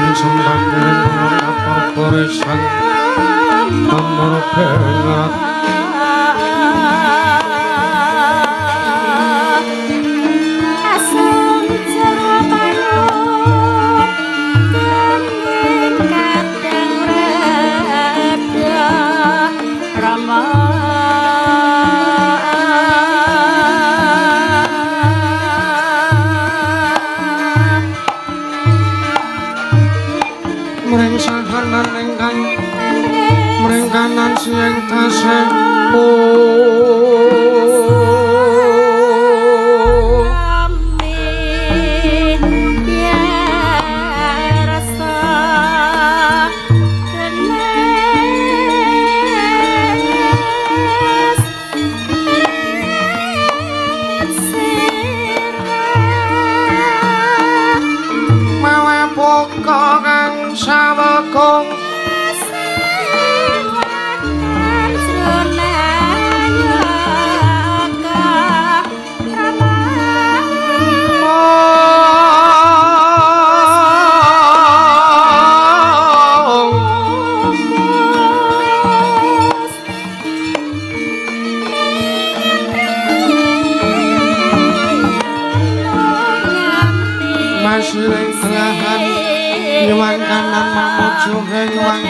Sembah kiring kula kapur barisan amur bengat asung jero payun kenging kadang rada Rama. Mring sahanan ingkang mring kanan siang tasih mawe buka kang sawegong masiring telahan nyuwang kanan mamuju nyuwang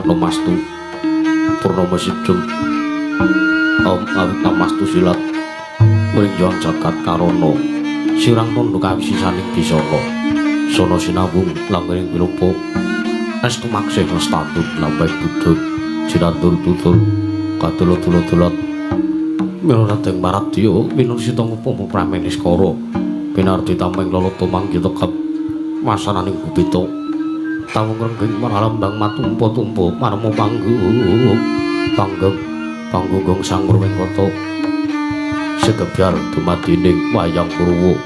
Namastu Purnama Sidhem Om Awit Namastu silat mrinjang jagat karana sirang tandha kawisisaning bisana sono sinawung langgeng wilupa estu maksih lestantun lambang budhut jinandur tutur kadula-dula-dulat miradeng maradya winursita ngupama prameniskara pinardi tameng lalata manggih tegap wasananing gupita tawung renggeng maralambang matumpa-tumpa marma panggung panggeng panggunggung sang Murwengkata segebyar dumadining wayang Purwa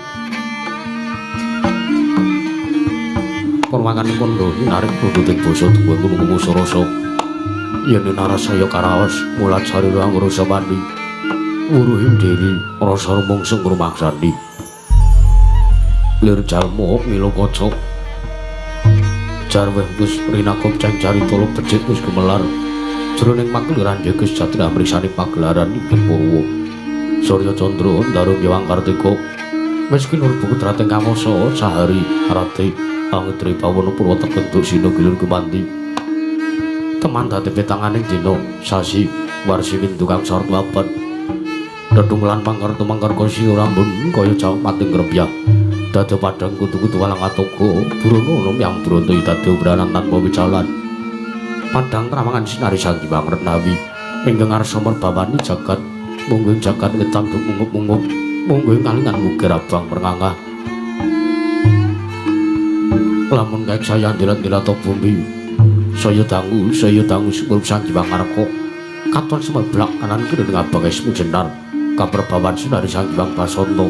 perwanganing kandha narik nuduting basa duwe gunung sarasa yen narasaya karaos mula carira angrasa mandi wuruhing diri rasa rumangsa ngrumangsani lir jalma mila kaca jarweh wis rinakop cang carita becik wis gumelar jroning makeliran jeges jati amriksani pagelaran ing Purwa Surya Candra Ndaru Hyang Kartika wis kinurbu kudrating kawasa sahari rati angedri bawana purwa tegenduk sina gilur gumanti teman dadi petanganing dina sasi warsi windu kang sorot waban dedung lan pangkarta mangkarka sirambun kaya jauh mating grembyah dadi padhang kutu-kutu walang atoga burono yang bronto dadi obralan tanpa wicalan padhang trawangan sinari Sang Hyang Renawi ingkang ngarsa merbawani jagat mungguing jagat wetan mungup-mungup mungguing kalingan mukir abang merngangah lamun kaek saya ndilat-ndilat bumi saya dangu sumurup Sang Hyang Ngarka katon semeblak kanan kiri ngabang esmu jenar kaperbawan sinari Sang Hyang Basanta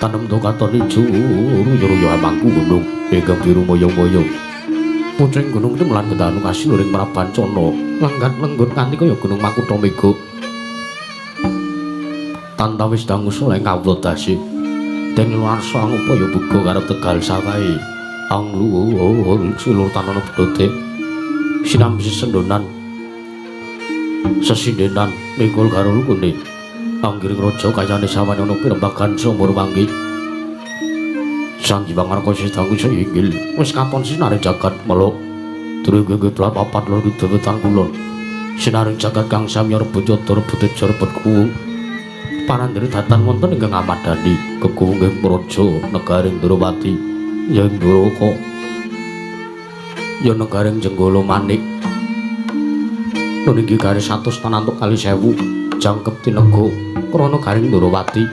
tanem do katon ijo ruyo-ruyo amangku gunung ingkang biru moyo-moyo pucing gunung temelan kendanu kasiluring Prabancana lenggat lenggut kanthi kaya gunung Makutha Mega tantawis dangu soleh kawula dasi den luarsa angupaya buga karo Tegal sawahe Angluhur silur tanono bedote sinambi sesendonan sesindenan mikul karo lukune anggiring raja kayane sawane ana pirembagan sumur wangi. Sang Hyang Arka sedang inggil wis katon sinaring jagat meluk durung nggih papat lor kidul wetan kulon sinaring jagat kang samya rebut yada rebut teja rebut kuwu parandene datan wonten ingkang amadani kekuwu nggih praja negaring Ndrawati ya ing Ndoraka ya negaring Jenggala Manik nun inggih garis 100 tanantuk kali 1000 jangkep tinega krana garing Ndrawati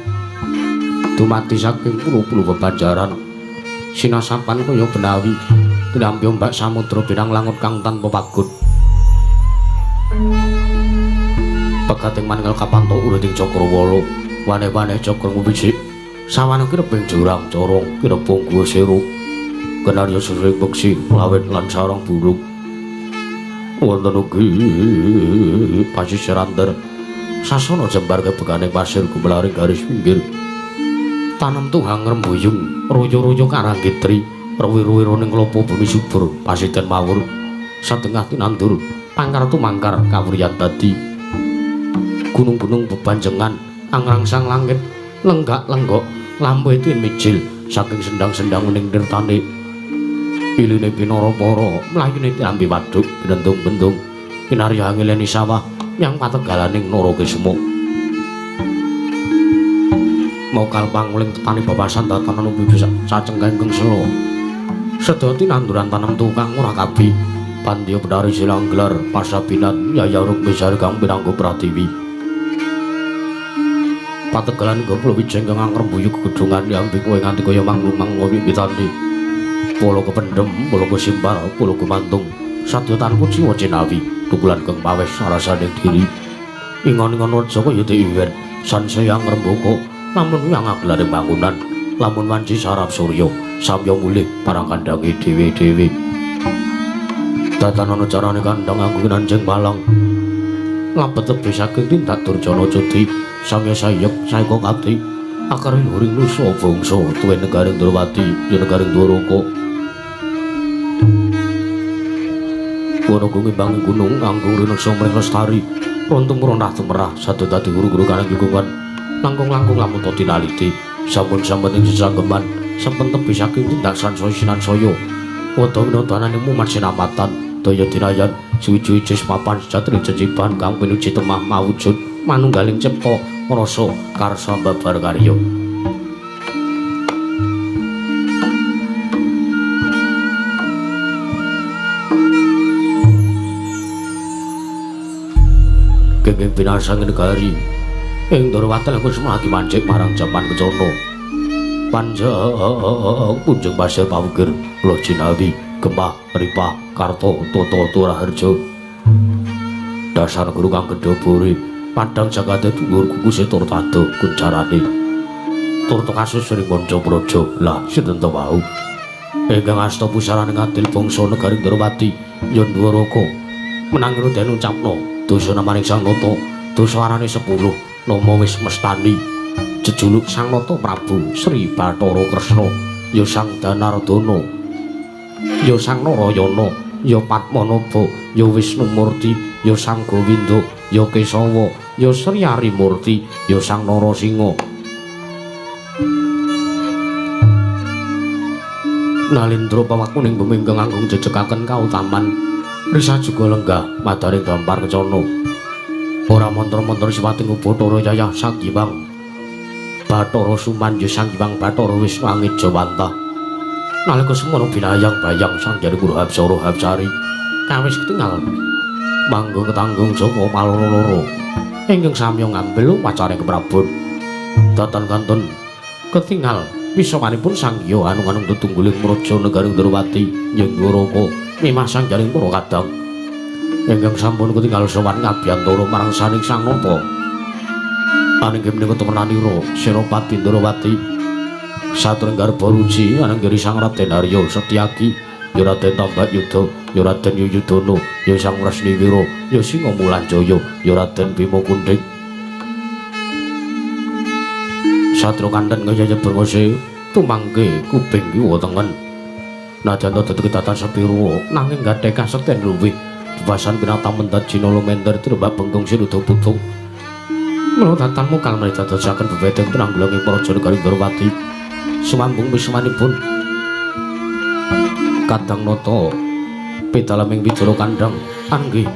dumadi saking puluh-puluh bebanjaran sinasapan kaya benawi tinampi ombak samudra binang langut kang tanpa pagut pegating maninggal kapanto uriting cakrawala wane-wane cakra ngubiji sawana kireping jurang corong kirepung guwa seru kenarya sering beksi lawet lan sarang burung wonten ugi pasisir anter sasana jembar kebegane pasir gumelaring garis pinggir tanem tuhang rembuyung royo-royo karang kitri ruwi-ruwi ning klopo bumi subur pasiden mawur satengah tinandur pangkar tumangkar kawuryan dadi gunung-gunung bebanjengan angrangsang langit lenggak-lenggok lampu itu mijil saking sendang-sendang ning nirtane iline pinara para mlayune diambi waduk binentung-bentung kinarya angileni sawah yang pategalaning Narakesma mokal panguling tetani babasan datan anubi sacenggeng sela sedaya tinanduran tanem tukang ora kabi pandya bedari silang gelar pasabinan yaya rukmisari kang pinanggo pratiwi pategalan goplo wijeng kang angrembuyug gedhungan yambi kowe nganti kaya manglumang wiwitane polo kependhem polo kesimpar polo gumantung sadya tanpa jiwa cinawi tukulan kang pawes rasane diri ingon-ingon raja kaya diiwen sansaya ngrembaka lamun wiyang agelaring bangunan lamun wanci sarap surya samya mulih parang kandhange dhewe-dhewe datan ana carane kandhang anggo kinanjeng palang labet tebih saking tindak durjana jodi samya sayek saeka kati akare luhuring nusa bangsa tuwin negaring Ndrawati ya negaring Dwaraka wana ngimbangi gunung anggo rineksa mring lestari runtung ronah tumerah sadaya dadi guru-guru karang yugungan langkung-langkung lamun to tinaliti sampun-sampun ing sesanggeman sampun tebih saking tindak sansaya sinansaya wada winontanane mumat sinamatan daya dinayan suwiji-wiji papan sejatine jejiban kang pinuji temah mawujud manunggaling cipta rasa karsa babar karya. Gengeng binasang negari ing Ndrawati laku semlaki mancik marang jaman kencana panjang punjung pasir pawukir Loh Jinawi Gemah Ripah Karto Toto Turaharja dasar guru kang gedhe padang jagate dhuwur kukuse tur tado kuncarane turta kasus sring manca praja lah sinten to wau ingkang asta pusarane ngadil bangsa negari Ndrawati ya Ndwaraka menangi den ucapna dosa namaning Sang Nata dosa arane 10 nama wis mestani jejuluk Sang Nata Prabu Sri Bathara Kresna ya Sang Danardana ya Sang Narayana ya Padmanaba ya Wisnumurti ya Sang Gowinda ya Kesawa ya Sri Arimurti ya Sang Narasinga. Nalindra pawakuning bumi ingkang anggung jejekaken kautaman risa juga lenggah madaring dampar kencana ora mantra-mantra siwating Bathara Yayah Sang Hyang Bathara Suman ya Sang Hyang Bathara Wisnu Angejawantah nalika semono binayang bayang Sang Hyang Guru Hapsara Hapsari kawis ketingal manggung ketanggung jaka paloro-loro ingkang samya ngambil wacane keprabon datan kantun ketingal wisawanipun Sang Hyang anung-anung tetungguling praja negaring Ndrawati ing Dwaraka mimah Sang Hyang para kadang ingkang sampun ketingal sowan ngabiyantara marang saning Sang Nata aninggi menika temenanira Senopati Ndrawati satring garba ruji ananggiri Sang Raden Arya Setyaki ya Raden Tambak Yuda ya Raden Yuyudana ya Sang Wresniwira ya Singa Mulanjaya ya Raden Bima Kunding satro kanten kaya brengose tumangke kuping kiwa tengen Najan to dadi kedatan sepiruwa nanging gadhah kasekten luwih bebasan pinata mendat jina lumenter trembak bengkung sinuda putung. Mula datan mukal menawi dadosaken bebedeng tenanggulang ing praja negari Ndorowati. Sumambung wismanipun Kadang Nata pidalaming Wijara Kandhang anggih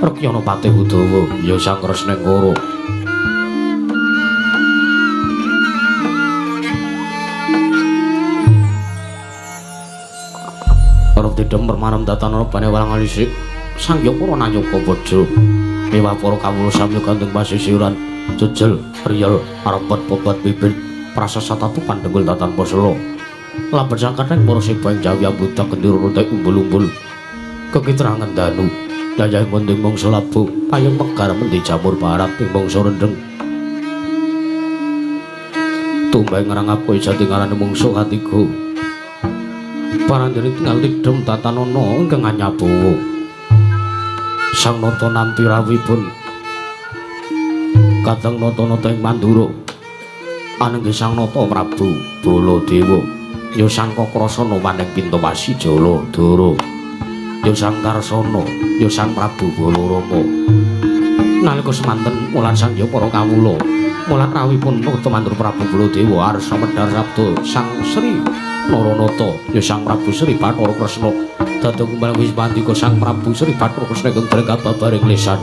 Rekyana Patih Udawa ya Sang Kresnengkara. Arep tidhem permanem datanana bane walang alisik Sang Hyang Para Nanyaka Bajra miwah para kawula samya gandeng pasisiran jejel riyel arepet pobat bibit prasasatatu pandhenggul tatan pasela lamben sangkateng para seba ing jawi ambudak gendera runtuh umbul-umbul kekitrangan danu dayah mending mangsa labuh payung megar mendi jamur barat ing mangsa rendheng tumbang ngrangap kowe jati ngarane mangsa katiga parandene tinggal tidhem tatanana ingkang anyabawa. Sang Nata nampi rawuhipun Kadang Nata-nata ing Mandura anenggih Sang Nata Prabu Baladewa ya Sang Kakrasana maning Pintawasi Jaladara ya Sang Karsana ya Sang Prabu Balarama. Nalika semanten mulan Sang Hyang Para kawula mulan rawuhipun Nata Mandura Prabu Baladewa arsa medhar sabda Sang Sri Naranata ya Sang Prabu Sri Bathara Kresna dados kumbal wis pandika Sang Prabu Sri Bathara Kresna ingkang dereng kababaring lisan.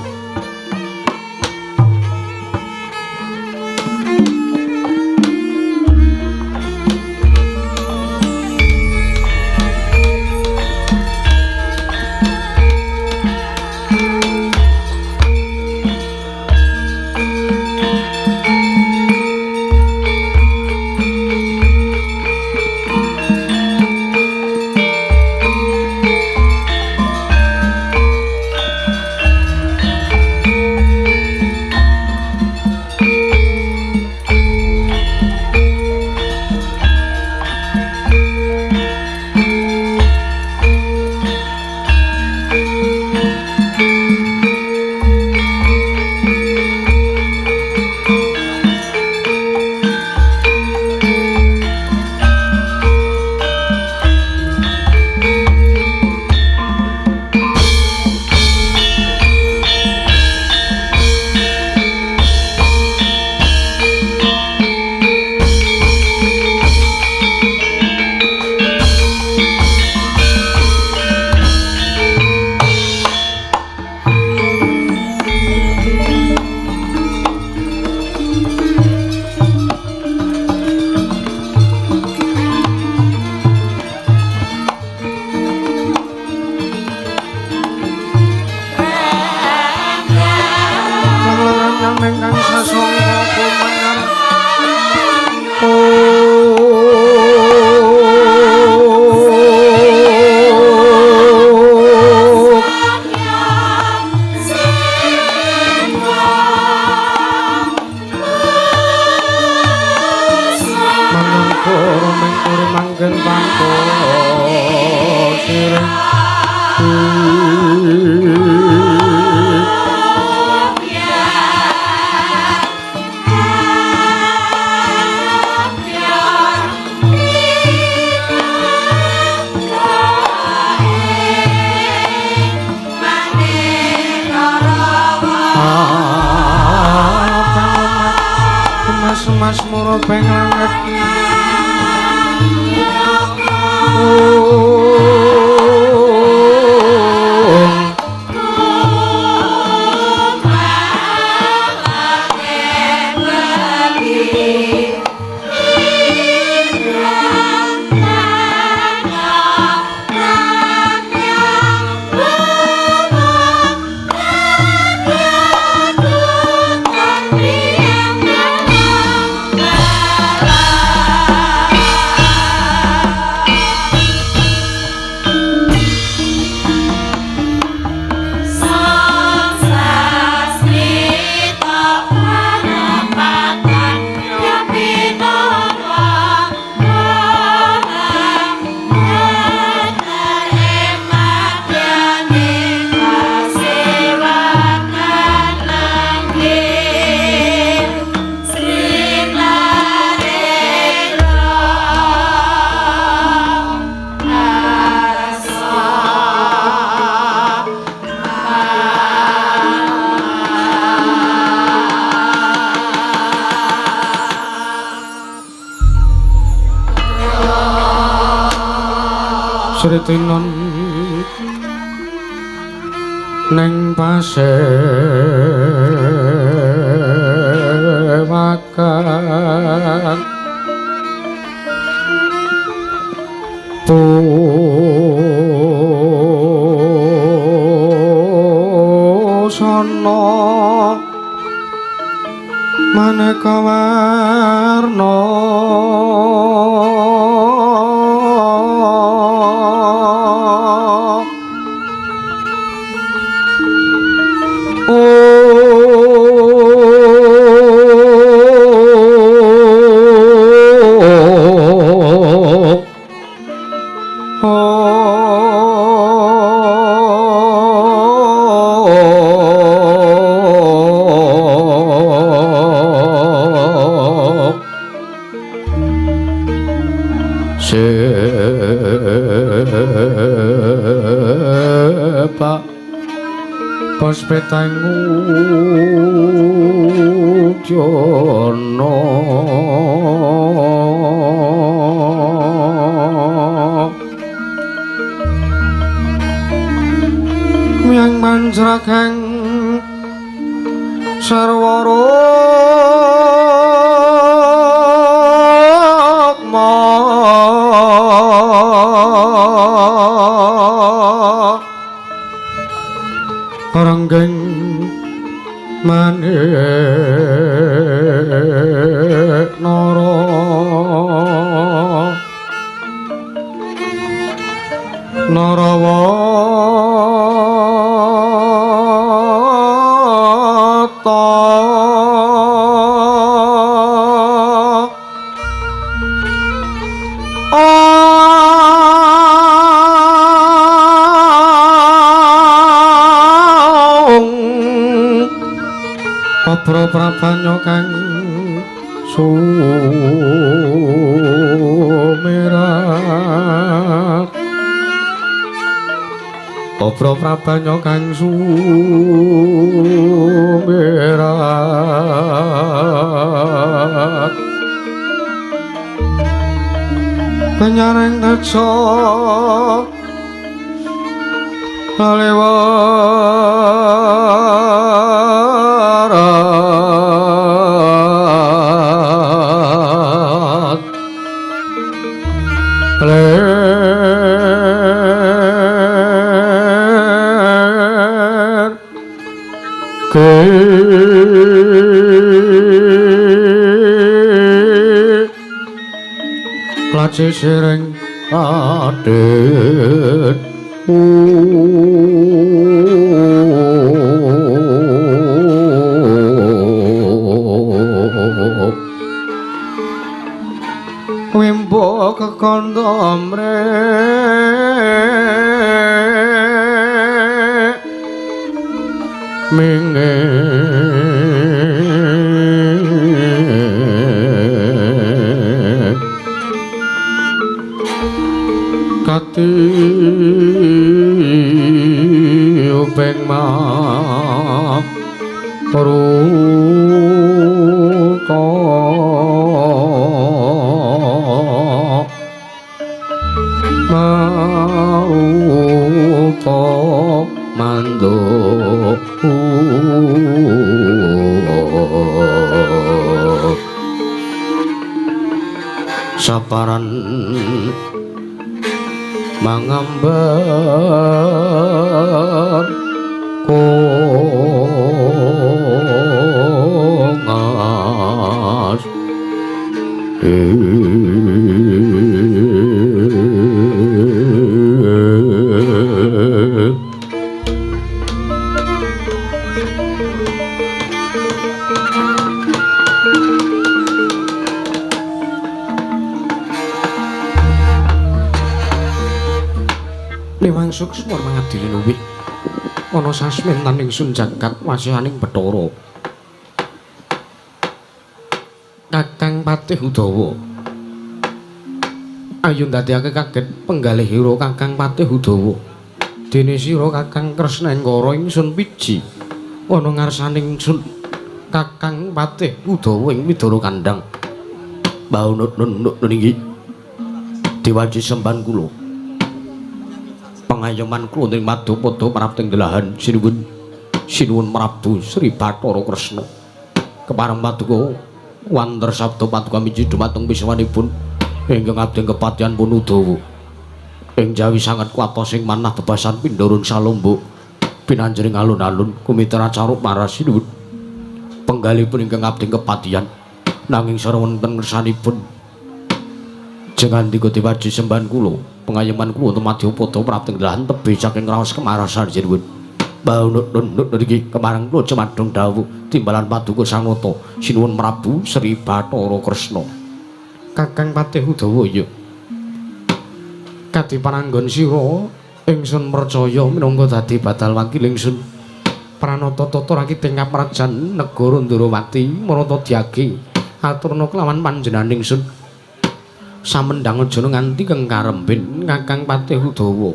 Mas mura beng langit. Yeah. Sritinon ning pasewakan busana maneka warna sepak pospetang ujono miang manjrakang sarwa rukma renggeng manik nara narawata Apra prabanya kang sumirat Apra prabanya kang sumirat Penyaring tejo lewarat ler ke laci sireng adet Wimbo kekondo mre minge kati upeng ma peruka marupa mandu saparan mangambar kongas Liwang suksma mangadili luwih ana sasmentaning ingsun jagat wasianing Bathara Kakang Patih Udawa. Ayo ndadekake kaget penggalih ira Kakang Patih Udawa. Dene sira Kakang Kresnengkara ingsun piji ana ngarsaning ingsun Kakang Patih Udawa ing Widara Kandhang. Baunut nunuk niki diwaji semban kula. Pangayoman kula ing madyapada prapting delahan sinuwun sinuwun Prabu Sri Bathara Kresna. Kepareng paduka wanter sabda paduka miji dumateng piswanipun ingkang abdi kepatihan pun Udawa. Ing jawi sanget kuwatos ing manah bebasan pindorun salombo pinanjering alun-alun kumitra caruk maras sinuwun. Penggalipun ingkang abdi kepatihan nanging sara wonten ngersanipun jengandika dewaji sembahan kula pengayoman kula madyapada prapting delahan tebih saking raos kemarasan sinuwun. Baunut-nut niki kemarang kula cemadhong dawuh timbalan paduka Sanata sinuwun Prabu Sri Bathara Kresna. Kakang Patih Udawa ya. Kadi pananggon sira ingsun percaya minangka dadi badal wakil ingsun. Pranata tata rakiting kaprajan negara Ndorowati marata dyage aturna kelawan panjenengan ingsun. Samendhang aja nganti kengkarembin Kakang Patih Udawa.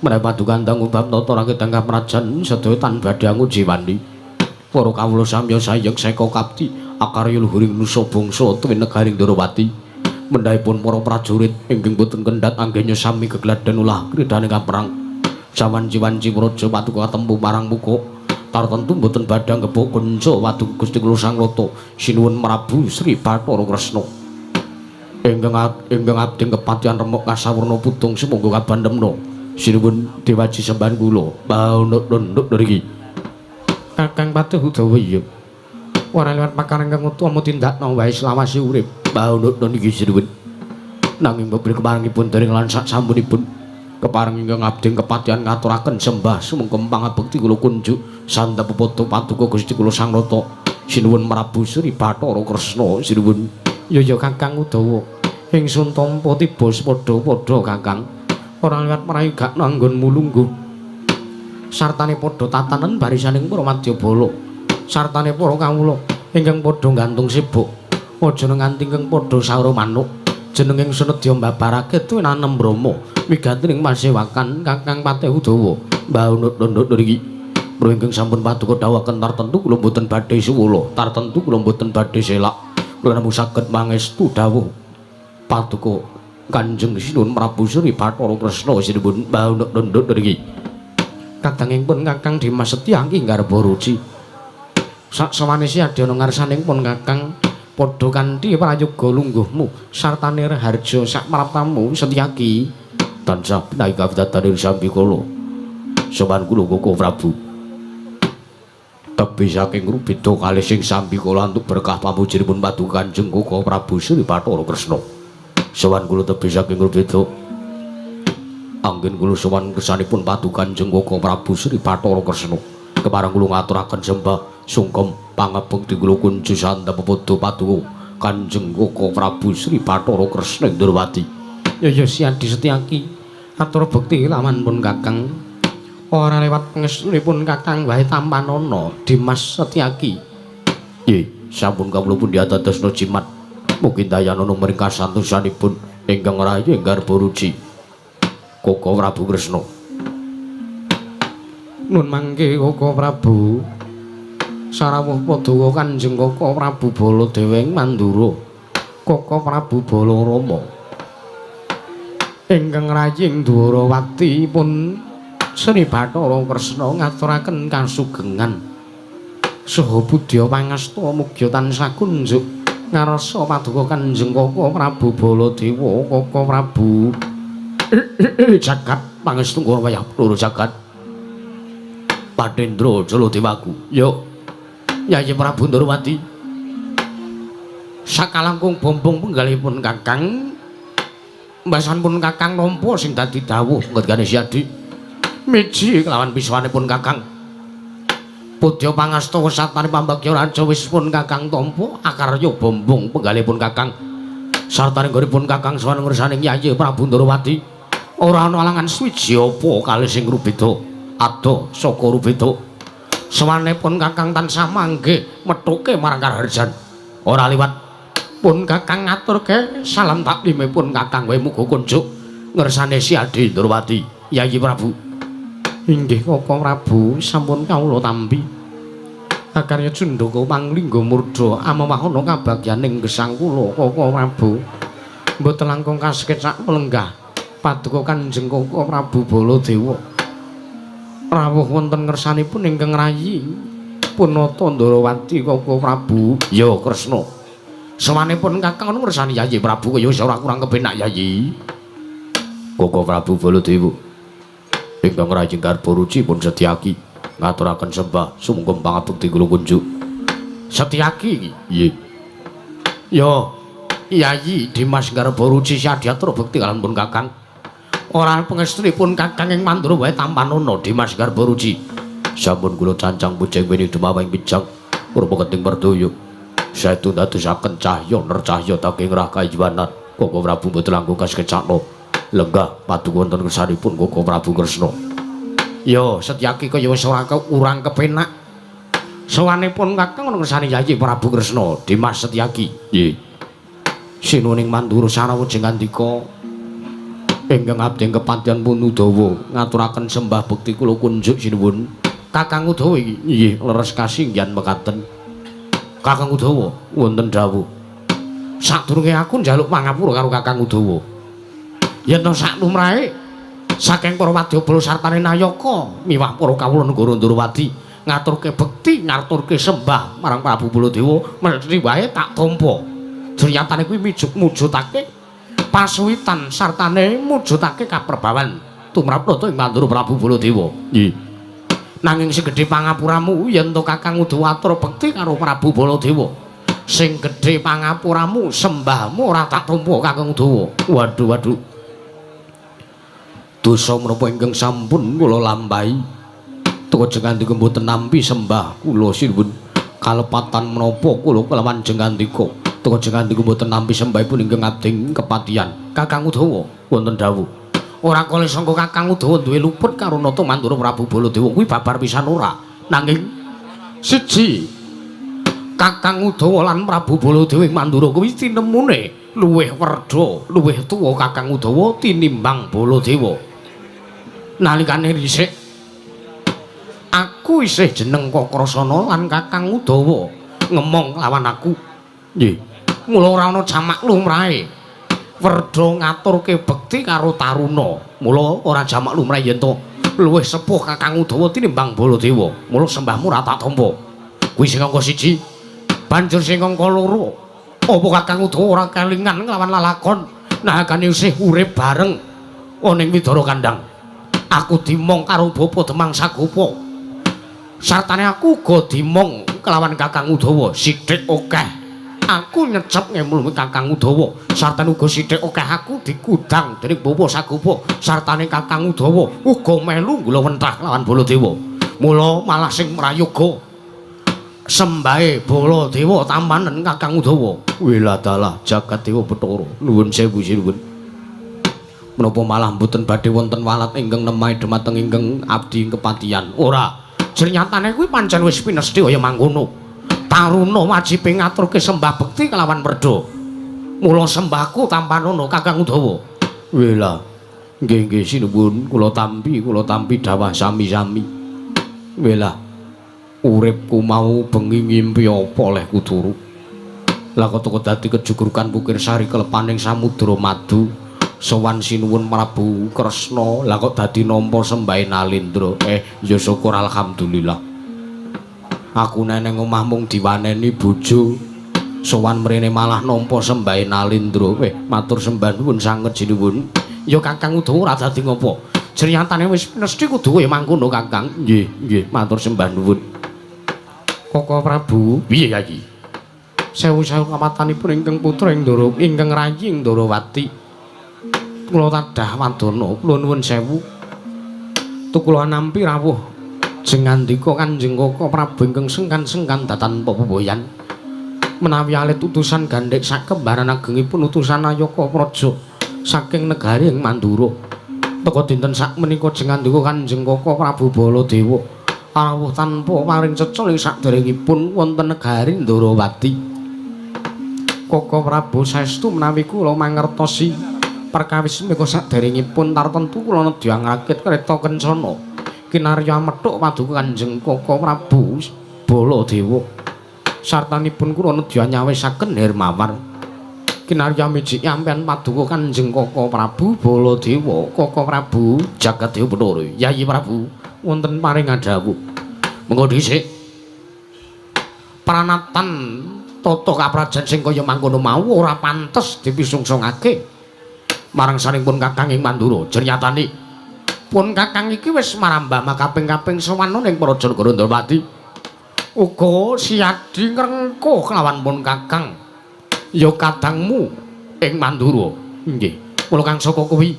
Menawi paduka ndang ubab tata rakiting kaprajan sedaya tan badhe angujiwani. Para kawula samya sayek seka kapti akarya luhuring nusa bangsa tuwin negaring Ndorowati. Mendhahipun para prajurit ingkang boten kendhat anggenya sami gegladen ulah kridhaning kaperang. Sawanci-wanci praja paduka katempu marang muka tartentu boten badhe anggepuk kenca paduka Gusti kula Sang Nata sinuwun Prabu Sri Bathara Kresna. Ingkang abdi kepatihan remuk kasawurna pudung sumangga kabandemna. Sinuwun dewaji sembahan kula baunut-nut niki. Kakang Patih Udawa ya. Ora liwat pakarang kang utama tindakno wae selawase urip. Baunut niki sinuwun. Nanging bebri keparengipun dereng lan sak sampunipun kepareng ingkang abdi kepatihan ngaturaken sembah sumangga pangabekti kula kunjuk sandhap pepadha paduka Gusti kula Sang Nata sinuwun Prabu Sri Bathara Kresna sinuwun. Ya ya Kakang Udawa. Ingsun tampa tiba padha-padha Kakang. Ora liwat prayogakna anggonmu lungguh. Sartane padha tatanen barisaning para madyabala. Sartane para kawula ingkang padha gantung sibuk. Aja nganti ingkang padha saura manuk. Jeneng ingsun nedya mbabarake tuwin Brahma miganti ing pasewakan Kakang Patih Udawa. Baunut-nut niki. Mro ingkang sampun paduka dawuhaken tartentu kula mboten badhe suwula, tartentu kula mboten badhe selak. Kula namung saged mangestu dawuh paduka Kanjeng Sinuwun Prabu Sri Bathara Kresna sinuwun baunut-nut niki. Kadangipun Kakang Dimas Setyaki nggarba ruci. Saksawane siadana ngarsaning pun Kakang padha kanthi prayoga lungguhmu sartane raharja sak praptamu Setyaki. Tansah pinayi kawidadan sambikala. Sowan kula Koko Prabu. Tebih saking rubeda kalih sing sambikala antuk berkah pamujinipun paduka Kanjeng Koko Prabu Sri Bathara Kresna. Sowan kula tebih saking rubeda. Anggen kula sowan kersanipun paduka Kanjeng Koko Prabu Sri Bathara Kresna. Kepareng kula ngaturaken sembah sungkem pangabekti kula kunju sandhap pepadha paduka Kanjeng Koko Prabu Sri Bathara Kresna Ndorowati. Ya ya Siadi Setyaki atur bekti lawan pun Kakang. Ora lewat pangestunipun Kakang wae tampanana Dimas Setyaki. Nggih, sampun kawula pun diatadosna jimat. Mugi dayanana mring kasantosanipun ingkang rayi ing garba ruci. Koko Prabu Kresna. Nun mangke Koko Prabu. Sarawuh paduka Kanjeng Koko Prabu Baladewa ing Mandura. Koko Prabu Balarama. Ingkang rayi ing Dwarawati pun Sri Bathara Kresna ngaturaken kasugengan. Saha budya pangasta mugia tansah kunjuk ngarsa paduka Kanjeng Koko Prabu Baladewa Koko Prabu. Jagat pangestu wayah loro jagat. Patendra Jaladewaku. Yo. Yayi Prabu Ndorowati. Sakalangkung bombong penggalihipun Kakang mbasanpun Kakang nampa sing dadi dawuh ngendikane Siadi. Miji kelawan piswanipun Kakang. Budya pangasta wesatane pambagya raja wis pun Kakang tampa akarya bombong penggalihipun Kakang. Sartane nggonipun Kakang sowan ngersaning Yayi Prabu Ndorowati. Ora ana alangan suwiji apa kalih sing rubeda. Ado saka rubeda. Sowanipun Kakang tansah manggih methuke marang karaharjan. Ora liwat pun Kakang ngaturke salam taklimipun Kakang wae muga kunjuk ngersane Siadi Ndorowati Yayi Prabu. Inggih Koko Prabu sampun kawula tampi. Akarya cundaka panglingga murda amawahana kabagyaning gesang kula Koko Prabu. Mboten langkung kasekecak lenggah Paduka Kanjeng Koko Prabu Baladewa rawuh wonten ngersanipun ingkang rayi Punata Ndarawati Koko Prabu. Ya Kresna. Sowanipun Kakang ana ngersani Yayi Prabu kaya wis ora kurang kepenak Yayi. Koko Prabu Baladewa ingkang rayi Garbaruci pun Setyaki ngaturaken sembah sumangga pangabekti kula kunjuk. Setyaki iki? Nggih. Ya Yayi Dimas Garbaruci sadyatura bekti kaliyan pun Kakang. Ora pangestunipun Kakang ing Mandura wae tampanana Dimas Garbaruci. Sampun kula cancang pujeng weni dumaweng pijang rupa keting merdaya. Saestu ndadosaken cahya nercahya daging rakayiwanan. Koko Prabu mboten langkung kasekecakna. Lenggah paduka wonten kersanipun Koko Prabu Kresna. Ya Setyaki kaya wis ora kurang kepenak. Sowanipun Kakang ana ngersani Yayi Prabu Kresna Dimas Setyaki. Nggih. Sinuning Mandura sarawa jengandika ingkang abdi kepatihan pun Udawa ngaturaken sembah bekti kula kunjuk sinuwun. Kakang Udawa iki nggih leres kasinggihan mekaten. Kakang Udawa wonten dawuh. Sadurunge aku njaluk pangapura karo Kakang Udawa. Yen to sak lumrahe saking para wadyabala sartane nayaka miwah para kawula negara Ndarawati ngaturke bekti ngaturke sembah marang Prabu Baladewa mesti wae tak tampa. Jeryatane kuwi mujudake pasuwitan sartane mujudake kaprebawan tumrap nata ing Mandura Prabu Baladewa. Nggih. Nanging sing gedhe pangapuramu yen to Kakang Udawa atur bekti karo Prabu Baladewa. Sing gedhe pangapuramu sembahmu ora tak tampa Kakang Udawa. Waduh waduh. Dosa menapa ingkang sampun kula lampahi? Tuwa jengandika mboten nampi sembah kula sinuwun. Kalepatan menapa kula kelawan jengandika? Tuwa jengandika mboten nampi sembahipun ingkang abdi kepatihan. Kakang Udawa wonten dawuh. Ora kale sangka Kakang Udawa duwe luput karo nata Mandura Prabu Baladewa kuwi babar pisan ora. Nanging siji Kakang Udawa lan Prabu Baladewa ing Mandura kuwi tinemune luwih werda, luwih tuwa Kakang Udawa tinimbang Baladewa. Nalikane dhisik aku isih jeneng Kakrasana lan Kakang Udawa ngemong lawan aku. Nggih. Mula ora ana jamak lumrahe. Werda ngaturke bekti karo taruna. Mula ora jamak lumrahe yen to luwih sepuh Kakang Udawa tinimbang Baladewa. Mula sembahmu ora tak tampa. Kuwi sing angka siji. Banjur sing angka loro, apa Kakang Udawa ora kelingan nglawan lalakon nahakane isih urip bareng ana ing Widara Kandang. Aku dimong karo Bapa Demang Sagopa. Sartane aku uga dimong kelawan Kakang Udawa sithik akeh. Aku nyecep ngemulmi Kakang Udawa, sartane uga sithik akeh aku dikudang dening Bapa Sagopa, sartane Kakang Udawa uga melu nggulawentah lawan Baladewa. Mula malah sing prayoga sembahe Baladewa tampanen Kakang Udawa. Wiladalah jagat dewa Bathara. Nuwun sewu sinuwun. Menapa malah mboten badhe wonten walat ingkang nemahi dhumateng ingkang abdi kepatihan? Ora. Jernyatane kuwi pancen wis pinesti kaya mangkono. Taruna wajibe ngaturke sembah bekti kelawan werda. Mula sembahku tampanana Kakang Udawa. Wela. Nggih nggih sinuwun, kula tampi dawah sami-sami. Wela. Uripku mau bengi ngimpi apa olehku turu. Lah kok dadi kejugrukan Bukir Sari kelepaning samudra madu. Sowan sinuwun Prabu Kresna, lah kok dadi nampa sembahe Nalendra. Ya syukur alhamdulillah. Aku neneng omah mung diwaneni bojo. Sowan mrene malah nampa sembahe Nalendra. Matur sembah nuwun sanget sinuwun. Ya Kakang Udawa ora dadi ngopo. Jeryatane wis mesti kudu kaya mangkono Kakang. Nggih, nggih, matur sembah nuwun. Koko Prabu, piye Yayi? Sewu-sewu kamatanipun ingkang putra ing Ndara, ingkang rayi ing Ndarawati. Kula tadah wadana, kula nuwun sewu. Tukula nampi rawuh jengandika Kanjeng Koko Prabu ingkang sengkan-sengkan datan pepoyan. Menawi alit utusan gandhek sakembaran agengipun utusan Nayaka Praja saking negari ing Mandura. Teka dinten sakmenika jengandika Kanjeng Koko Prabu Baladewa rawuh tanpa paring cecol ing saderengipun wonten negari Ndarawati. Koko Prabu saestu menawi kula mangertosi perkawis menika saderengipun tartemtu kula nedya ngrakit kereta kencana kinarya methuk paduka Kanjeng Koko Prabu Baladewa. Sartanipun kula nedya nyawisaken Hermawar. Kinarya mijik ampean paduka Kanjeng Kaka Prabu Baladewa. Kaka Prabu Jagat Dewa Bathara. Yayi Prabu wonten paring dawuh. Mengko dhisik pranatan tata kaprajan sing kaya mangkono mau ora pantes dipisungsungake marang saring pun Kakang ing Mandura. Jernyatane pun Kakang iki wis marambah makaping-kaping sowan ning Praja Negara Ndrawati. Uga Siadi ngrengkuh kelawan pun Kakang ya kadangmu ing Mandura. Nggih. Mula kang saka kuwi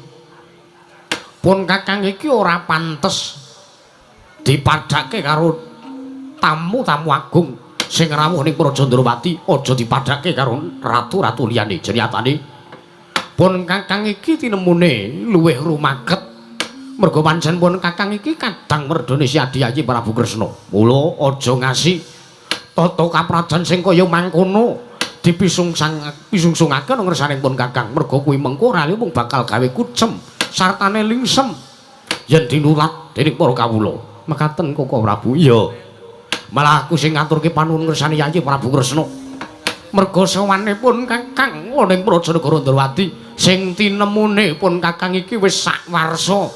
pun Kakang iki ora pantes dipadhake karo tamu-tamu agung sing rawuh ning Praja Ndrawati, aja dipadhake karo ratu-ratu liyane. Jenyatane pun Kakang iki tinemune luwih rumaket mergo pancen pun Kakang iki kadang merdane Siadi Yayi Prabu Kresna. Mula aja ngasi tata kaprajan sing kaya mangkono dipisungsungake nang ngersaning pun Kakang, mergo kuwi mengko ora mung bakal gawe kucem sartane lingsem yen dinulat dening para kawula. Mekaten Kaka Prabu. Iya. Malah aku sing ngaturke panuwun ngersane Yayi Prabu Kresna. Mergo sowane pun Kakang ning Praja Negara Ndrawati sing tinemune pun Kakang iki wis sakwarsa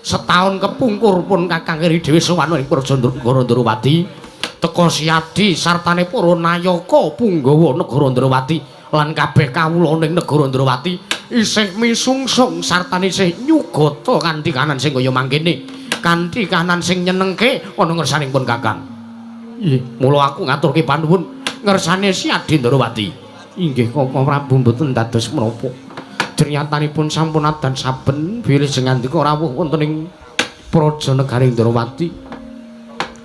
setahun kepungkur pun Kakang keri dhewe sowan ning Praja Negara Ndrawati teka Siadi sartane para nayaka punggawa negara Ndrawati lan kabeh kawula ning negara Ndrawati isih misungsung sartane isih nyugata kanthi kahanan sing kaya mangkene, kanthi kahanan sing nyenengke ana ngersaning pun Kakang. Nggih, mula aku ngaturke panuwun ngersane Siadi Ndrawati. Inggih Kaka Prabu mboten dados menapa. Jernyatanipun sampun adan saben bilih jengandika rawuh wonten ing Praja Negari Ndrawati.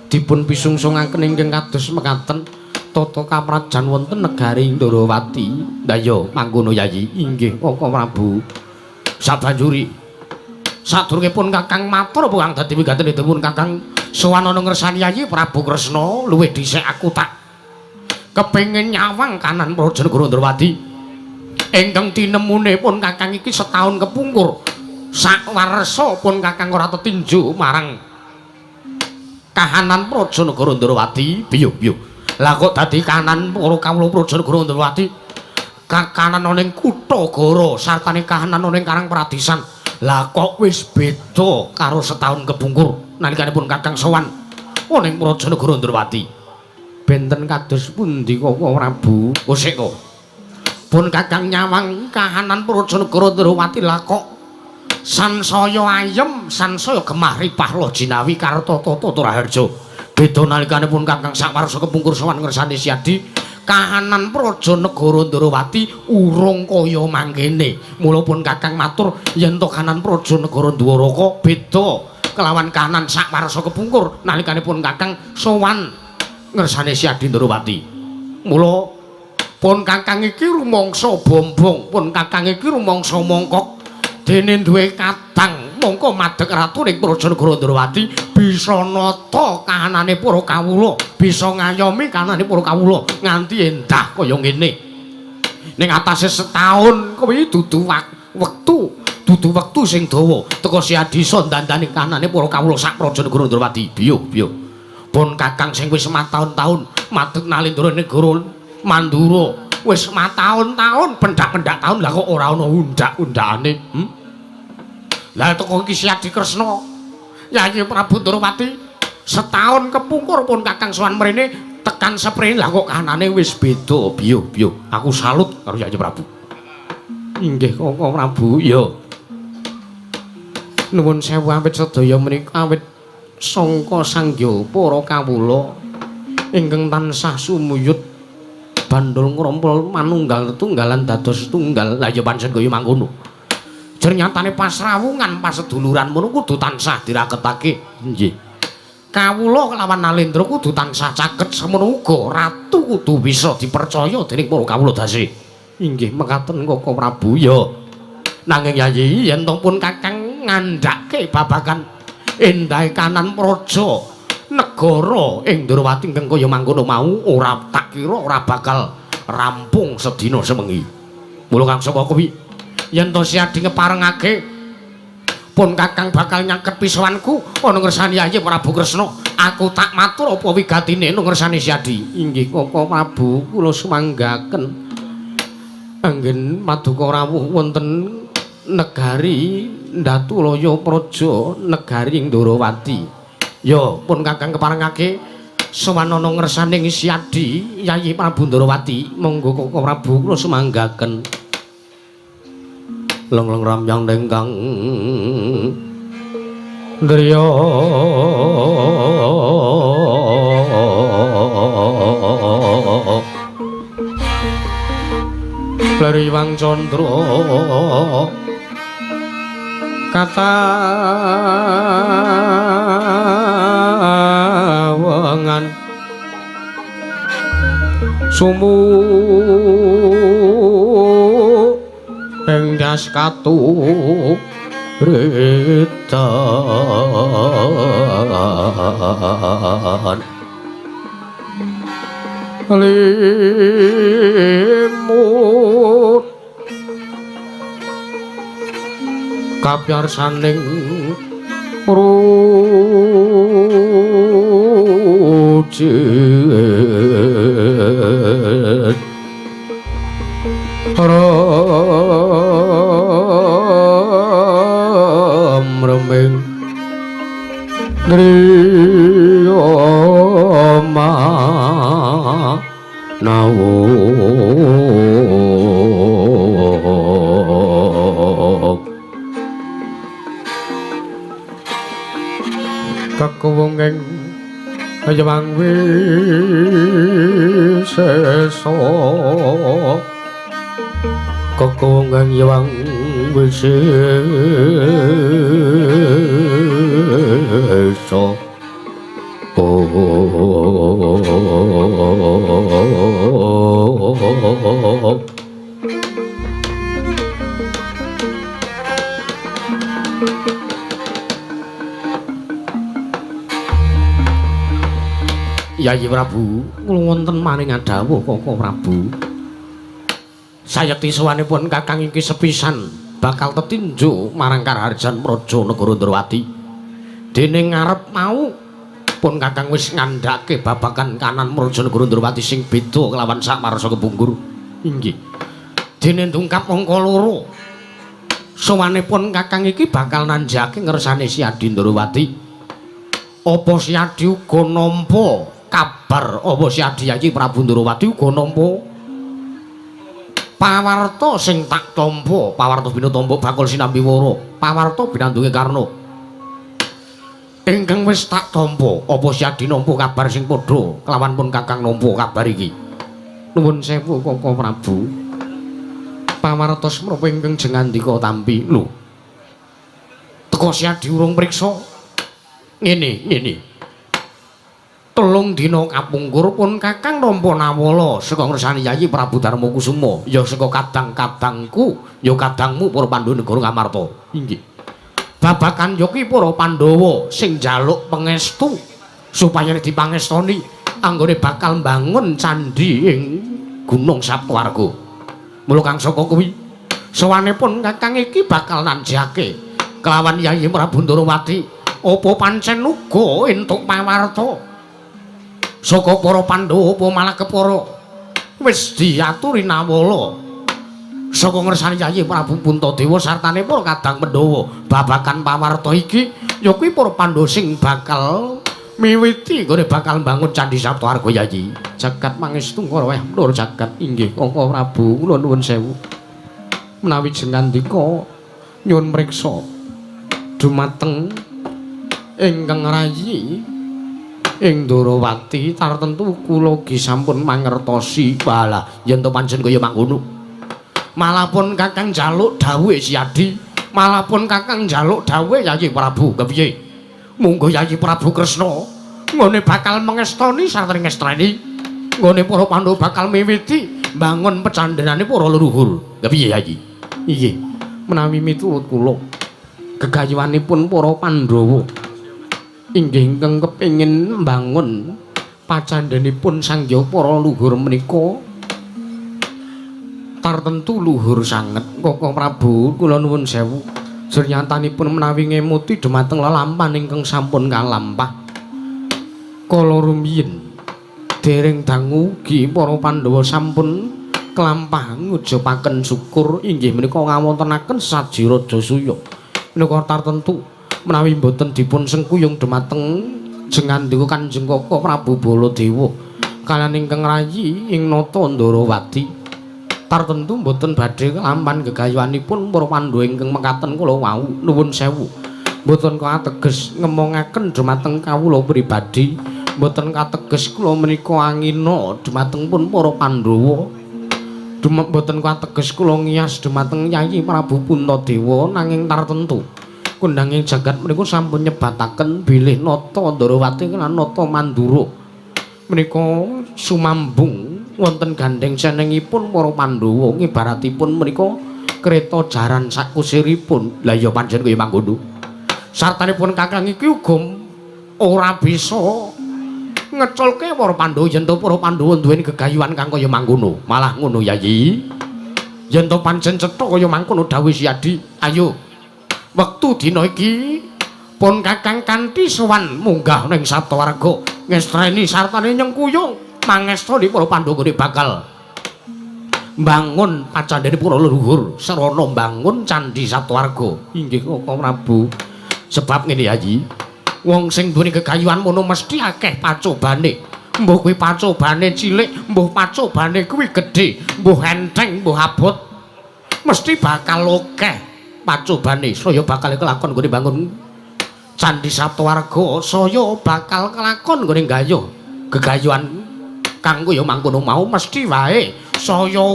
Dipun pisungsungaken ingkang kados mekaten tata kaprajan wonten negari Ndrawati. Lah iya mangkono Yayi. Inggih Kaka Prabu. Sabanjuri sadurunge pun Kakang matur apa kang dadi wigatene pun Kakang sowan ana ngersani Yayi Prabu Kresna, luwih dhisik aku tak kepengin nyawang kanan Praja Negara Ndrawati ingkang tinemune pun Kakang iki setahun kepungkur sakwarsa pun Kakang ora tetinju marang kahanan Praja Negara Ndrawati. Biyo-biyo lah kok dadi kahanan para kawula Praja Negara Ndrawati, kakanan ana ing kutha Goro sartane kahanan ana ing Karang Pradisan, lah kok wis beda karo setahun kepungkur nalikane pun Kakang sowan ana ing Praja Negara Ndrawati. Benten kados pundi Kaka Prabu? Osik to. Pun Kakang nyawang kahanan Praja Negara Ndrawati lah kok sansaya ayem, sansaya gemah ripah loh jinawi karta tata raharja. Beda nalikane pun Kakang sakwarsa kepungkur sowan ngersane Siadi, kahanan Praja Negara Ndrawati urung kaya mangkene. Mula pun Kakang matur yen to kahanan Praja Negara Ndwaraka beda kelawan kahanan sakwarsa kepungkur nalikane pun Kakang sowan ngersane Siadi Ndrawati. Mula pun Kakang iki rumangsa bombong, pun Kakang iki rumangsa mongkok dene duwe kadang mongko madeg ratu ning Praja Negara Ndrawati bisa nata kahanane para kawula, bisa ngayomi kahanane para kawula nganti endah kaya ngene. Ning atase setahun kuwi dudu wektu, dudu wektu sing dawa teka Siadi iso ndandani kahanane para kawula sak Praja Negara Ndrawati. Biyo-biyo pun Kakang sing wis mataun-taun madeg nalindra negara Mandura wis mataun-taun pendak-pendak taun lah kok ora ana undak-undakane. Lah teko iki Siadi Kresna Yayi Prabu Ndrawati setahun kepungkur pun Kakang sowan mrene tekan seprene lah kok kahanane wis beda. Biyo-biyo aku salut karo Yayi Prabu. Inggih Kaka Prabu. Iya. Nuwun sewu awit sedaya menika awit sangka sangya para kawula ingkang tansah sumuyut bandul ngrompol manunggal tetunggalan dados tunggal. Lah ya pancen kaya mangkono. Jernyatane pasrawungan paseduluran ngono kudu tansah diraketake. Nggih. Kawula kelawan Nalendra kudu tansah caket, semono uga ratu kudu bisa dipercaya dening para kawula dase. Inggih mekaten Kaka Prabu. Ya. Nanging Yayi yen to pun Kakang ngandhake babagan endahe kanan praja negara ing Ndrawati ingkang kaya mangkono mau ora tak kira ora bakal rampung sedina sewengi. Mula kang saka kuwi yen to Siadi ngeparengake pun Kakang bakal nyaket pisowanku ana ngersani Yayi Prabu Kresna, aku tak matur apa wigatine nang ngersane Siadi. Inggih Kaka Prabu, kula sumanggaken. Anggen paduka rawuh wonten negari Ndatulaya Praja negari Ndorowati. Ya pun Kakang keparengake sowanana ngersaning Siadi Yayi Prabu Ndorowati. Monggo Koko Prabu kula sumanggaken. Lengleng ramyang ingkang ndriya Leriwang Candra katawengan sumu ing das katu retan limut kapyarsaning rujit remreming griya manawung kekuwunging Hyang Wisesa kekuwunging Hyang Wisesa Yayi Prabu, kula wonten maring dawuh Koko Prabu. Sayekti sowanipun Kakang iki sepisan bakal tetinju marang Karajan Praja Negara Ndrawati. Dene ngarep mau pun Kakang wis ngandhake babagan kanan Praja Negara Ndrawati sing beda kelawan sak marsa kepungkur. Inggih. Dene ndungkap angka loro. Sowanipun Kakang iki bakal nanjake ngersane Siadi Ndrawati. Apa Siadi uga nampa kabar apa Siadi Yayi Prabu Ndrawati uga nampa pawarta sing tak tampa, pawarta binatampa bakul sinambi wara, pawarta binandunge Karna. Ingkang wis tak tampa, apa Siadi nampa kabar sing padha kelawan pun Kakang nampa kabar iki. Nuwun sewu Koko Prabu. Pawarta semrapa ingkang jengandika tampi. Lho. Teka Siadi urung priksa. Ngene, ngene. 3 dina kapungkur pun Kakang nampa nawala saka ngersane Yayi Prabu Darma Kusuma, ya saka kadang-kadangku, ya kadangmu para Pandhawa negara Ngamarta. Inggih. Babakan ya ki para Pandhawa sing njaluk pangestu supaya dipangestoni anggone bakal mbangun candhi ing Gunung Saptawarga. Mula kang saka kuwi sowanipun Kakang iki bakal nanjake kelawan Yayi Prabu Ndrawati. Apa pancen uga entuk pawarta saka para Pandhawa apa malah kepara wis diaturi nawala saka ngersane Yayi Prabu Puntadewa sartane para kadang Pandhawa babagan pawarta iki ya kuwi para Pandhawa sing bakal miwiti nggone bakal mbangun Candhi Saptawarga Yayi. Jagat pangestu karo wayah mlur jagat. Inggih Koko Prabu kula nuwun sewu. Menawi jengandika nyuwun mriksa dumateng ingkang rayi ing Ndrawati tartentu kula ugi sampun mangertosi. Walah yen to pancen kaya mangkono. Malah pun Kakang njaluk dawuhe Siadi, malah pun Kakang njaluk dawuhe Yayi Prabu. Kepiye? Monggo Yayi Prabu Kresna nggone bakal mengestoni sarta ngestreni nggone para Pandhawa bakal miwiti mbangun pecandhenane para leluhur. Kepiye Yayi? Inggih. Menawi miturut kula gegayuhanipun para Pandhawa inggih ingkang kepengin mbangun pacandhenipun Sang Hyang para luhur menika tartentu luhur sanget. Koko Prabu kula nuwun sewu. Sernyatanipun menawi ngemuti dumateng lelampahan ingkang sampun kalampah kala rumiyin dereng dangu ugi para Pandhawa sampun Kelampah ngujupaken syukur inggih menika ngawontenaken saji Rajasuya. Menika tartentu menawi mboten dipun sengkuyung dumateng jengandika Kanjeng Kaka Prabu Baladewa kaliyan ingkang rayi ing Nata Ndarawati. Tartentu mboten badhe kelampan gegayuhanipun para Pandhawa ingkang mekaten kula wau. Nuwun sewu. Mboten kateges ngemongaken dumateng kawula pribadi, mboten kateges kula menika angina dumateng pun para Pandhawa. Mboten kateges kula ngiyas dumateng Yayi Prabu Puntadewa, nanging tartentu kondhanging jagat menika sampun nyebataken bilih Nata Ndarawati lan Nata Mandura menika sumambung wonten gandheng senengipun para Pandhawa, ngibaratipun menika kreta jaran sakusiripun. Lah iya pancen kaya mangkono. Sartanipun kakang iki uga ora bisa ngeculke para Pandhawa yen to para Pandhawa duweni gegayuhan kang kaya mangkono. Malah ngono Yayi. Yen to pancen cetha kaya mangkono dawuh Siyadi, ayo wektu dina iki pun kakang kanthi sowan munggah ning Saptawarga ngestreni sartane nyengkuyung mangestoni para Pandhawa bakal mbangun pacandhane para leluhur sarana mbangun candhi Saptawarga. Inggih Kaka Prabu. Sebab ngene Yayi, wong sing duweni gegayuhan mono mesti akeh pacobane. Mbuh kuwi pacobane cilik, mbuh pacobane kuwi gedhe, mbuh enteng, mbuh abot, mesti bakal akeh pacobane. Saya bakal kelakon nggone bangun candhi Saptawarga, saya bakal kelakon nggone gayuh gegayuhan kang kaya mangkono mau, mesti wae saya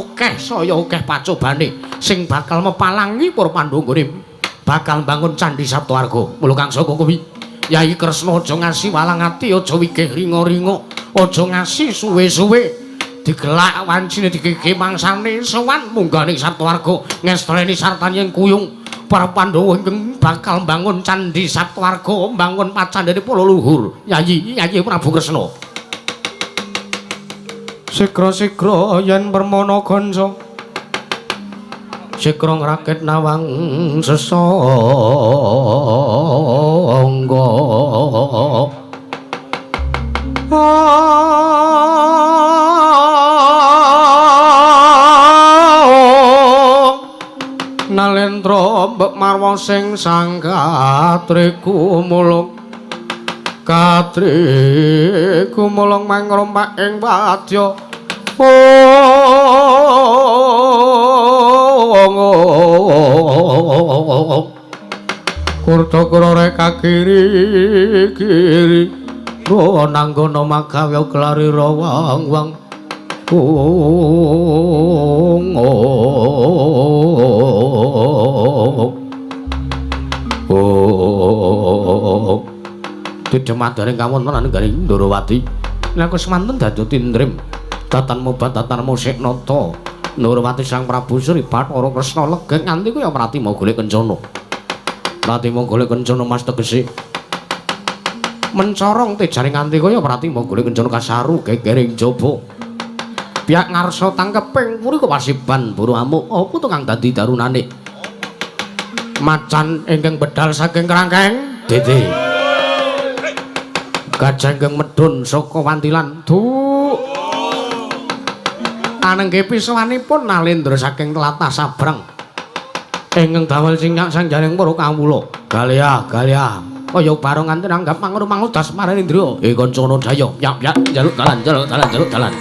akeh pacobane sing bakal mepalangi para Pandhawa nggone bakal bangun candhi Saptawarga. Mula kang saka kuwi Yayi Kresna aja ngasi walang ati, aja wigih ringa-ringa, aja ngasi suwe-suwe, digelak wancine digege mangsane sowan munggah ning Saptawarga ngestreni sartane kuyung para Pandhawa ingkang bakal mbangun candhi Saptawarga, mbangun pacandhane para leluhur. Yayi, Yayi Prabu Kresna. Sigra-sigra yen permana gonco, sigra ngrakit nawang sesangga. Nalendra mbek marwa sing sang katriku mulung, katriku mulung mangrompak ing wadya. Kurta-kura reka kiri kiri nanggana magawe glari rawang wang. Didemadane kawontenan garing Ndarawati. Nek wis manten dadi tindrim tatan mobat tatan musik nata Ndarawati Sang Prabu Sri Bathara Kresna legeng nganti kaya Pratima golek kencana. Pratima golek kencana mas tegese mencorong tejane nganti kaya Pratima golek kencana kasaru gegering jaba. Pihak ngarsa tangkeping puri kewasiban buru amuk apa to kang dadi darunane macan ingkang bedal saking kerangkeng dede gajah ingkang medhun saka wantilan du anengge pisawanipun Nalendra saking tlatah Sabrang ingkang damel singak sangjaning para kawula galyah galyah kaya bareng nganti nanggap mangrung-mangrung das marendra kancana daya yak yak njaluk dalan njaluk dalan njaluk dalan.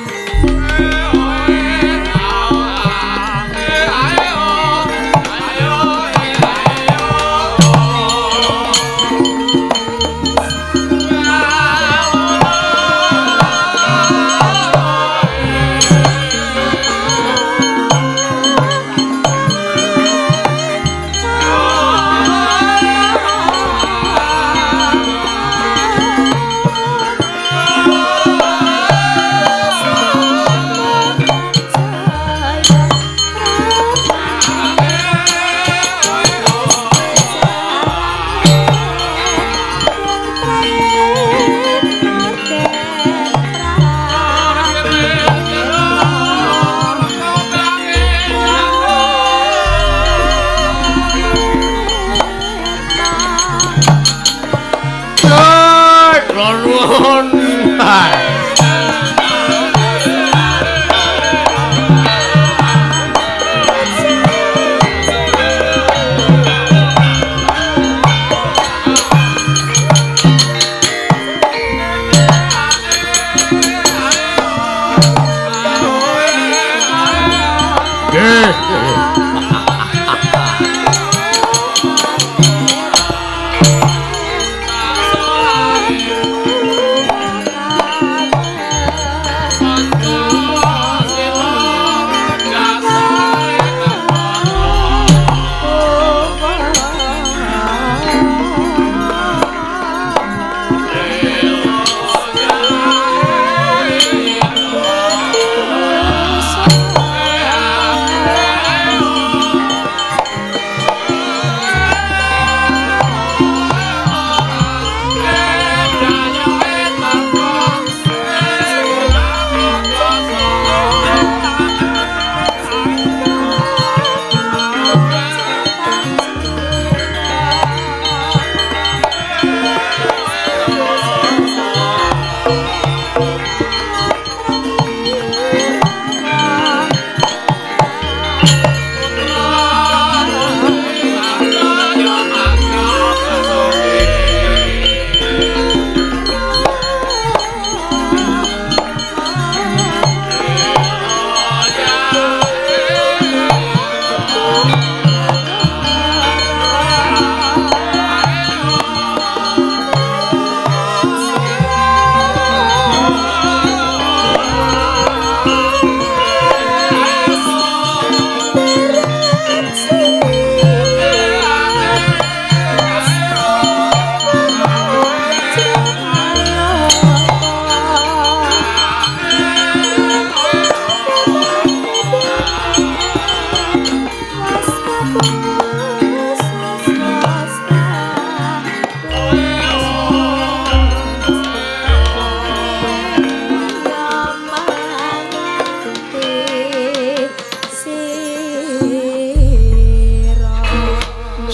Nuwun.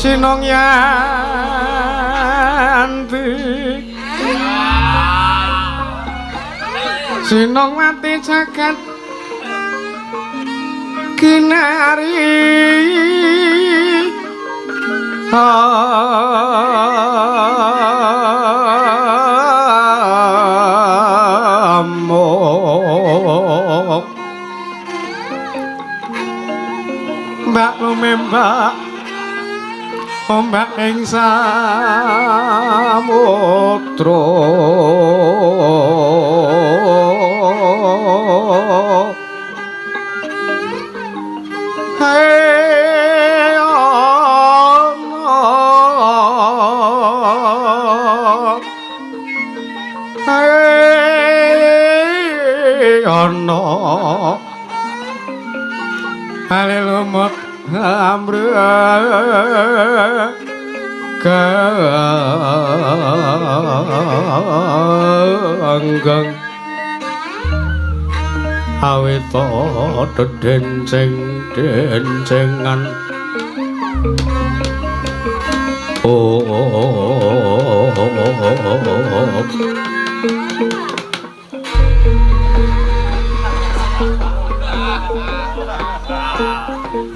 Sinong Yanti Sinong mati jagat kinari amok mbak lumembak ombak ing samudra hae ana hae ana hale lumut ambruk ganggang awit dedenceng dencengan oh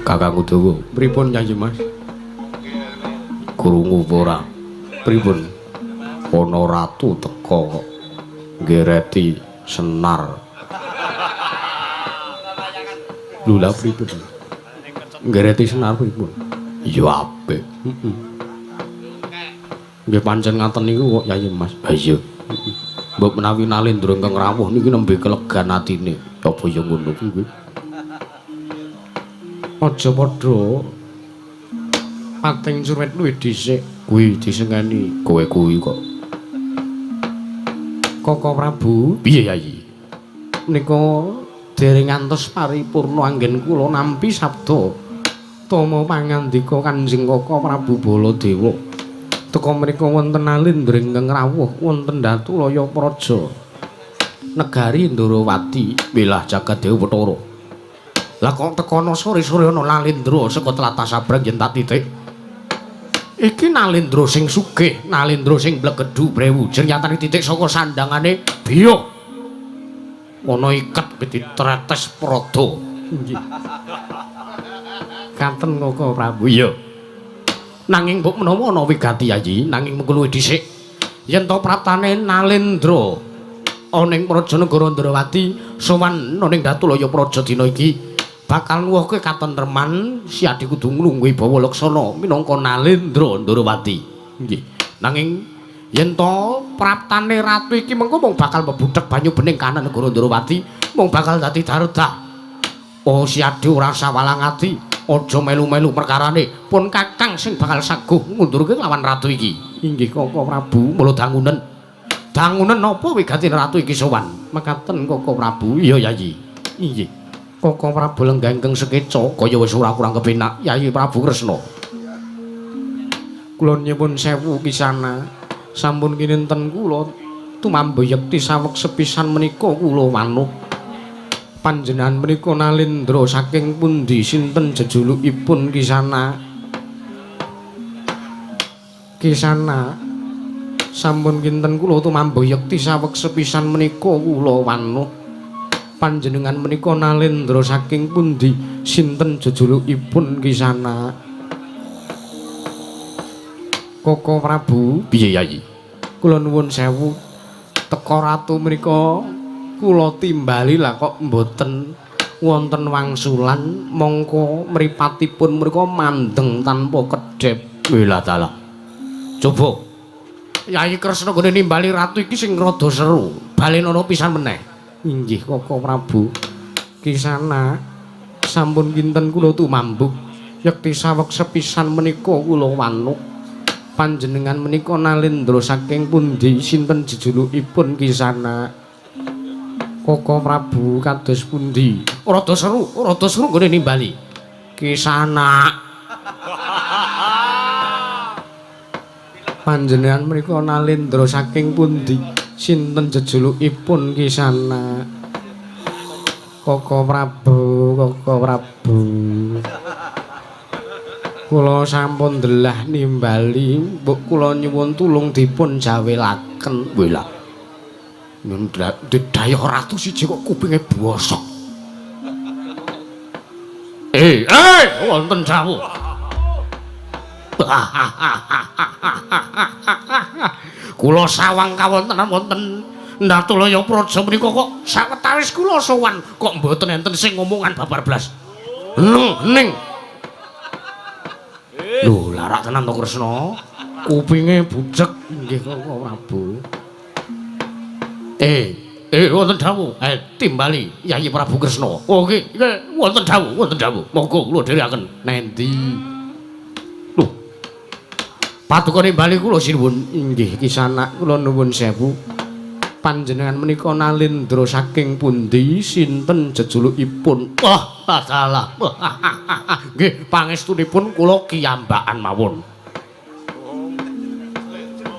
Kakang Udawa, pripun Kyai Mas? Krungu apa ora? Pripun? Ana ratu teka kok nggereti senar. Lho lha pripun? Nggereti senar pripun? Ya apik. Heeh. Nggih pancen ngaten niku kok Kyai Mas. Ha iya. Mbok menawi Nalendra ingkang rawuh niki nembe kelegan atine. Apa ya ngono kuwi? Aja padha pating curwet luwih dhisik kuwi disengeni kowe kuwi kok. Koko Prabu, piye Yayi? Menika dereng ngantos paripurna anggen kula nampi sabda tama pangandika Kanjeng Koko Prabu Baladewa. Teka mriku wonten Nalendra ingkang rawuh wonten Datulaya Praja negari Ndorowati wilah jagat Dewa Bathara. Lah kok tekono sore-sore ana Nalendra saka tlatah Sabrang yen tak titik. Iki Nalendra sing sugih, Nalendra sing mblegedhu brewu, jernyatane titik saka sandangane biyo. Ana iket ditretes prada. Nggih. Katen Koko Prabu. Iya. Nanging mbok menawa ana wigati Yayi, nanging mengko luwih dhisik. Yen to praptane Nalendra ana ing Praja Negara Ndrawati sowan ana ing Datulaya Praja dina iki bakal nuwuhke katentreman si adi kudu nglungguhi bawa laksana minangka Nalendra Ndrawati. Nggih. Nanging yen to praptane ratu iki mengko mung bakal mebudhek banyu bening kanan negara Ndrawati, mung bakal dadi darudah. Oh si adi ora sawalang ati, aja melu-melu perkarane. Pun kakang sing bakal saguh ngundurke lawan ratu iki. Inggih Koko Prabu, mula dangunen. Dangunen napa wigatine ratu iki sowan? Mekaten Koko Prabu. Iya Yayi. Inggih. Koko Prabu lenggah ingkang sekeca kaya wis ora kurang kepenak Yayi Prabu Kresna. Kula nyuwun sewu Kisana. Sampun kinten kula tumambu yekti saweg sepisan menika kula wanuh. Panjenengan menika nalendra saking pundi sinten jejulukipun Kisana? Kisana sampun kinten kula tumambu yekti saweg sepisan menika kula wanuh. Panjenengan menika nalendra saking pundi sinten jejulukipun Kisana? Koko Prabu. Piye Yayi? Kula nuwun sewu teka ratu menika kula timbali lah kok mboten wonten wangsulan mongko mripatipun mriku mandeng tanpa kedhep. Wela dalah. Coba Yayi Kresna nggone nimbali ratu iki sing rada seru. Balenono pisan meneh. Inggih Koko Prabu. Kisana sampun kinten kula tumambuk yekti saweg sepisan menika kula wanuk. Panjenengan menika nalendra saking pundi sinten jejulukipun Kisana? Koko Prabu kados pundi? Rada seru nggone nimbali. Kisana. Panjenengan menika nalendra saking pundi sinten jejulukipun Kisana? Koko Prabu, Koko Prabu. Kula sampun ndelah nimbali, mbok kula nyuwun tulung dipun jawelaken. Wela. Nyun didayah ratu siji kok kupinge bosok. Wonten dawuh. Kula sawang kawontenan wonten Ndatulaya Praja menika kok sawetawis kula sowan kok mboten enten sing ngomongan babar blas. Hening. Lho, larak tenan to Kresna. Kupinge bucek inggih Koko Prabu. Wonten dawuh. Timbali Yayi Prabu Kresna. Oh nggih, wonten dawuh, wonten dawuh. Monggo kula dherekaken. Nendi? Lho. Paduka nimbali kula sinuwun. Inggih Kisana, kula nuwun sewu. Panjenengan menika nalendra saking pundi sinten jejulukipun? Wah, salah. Nggih, pangestunipun kula kiyambakan mawon.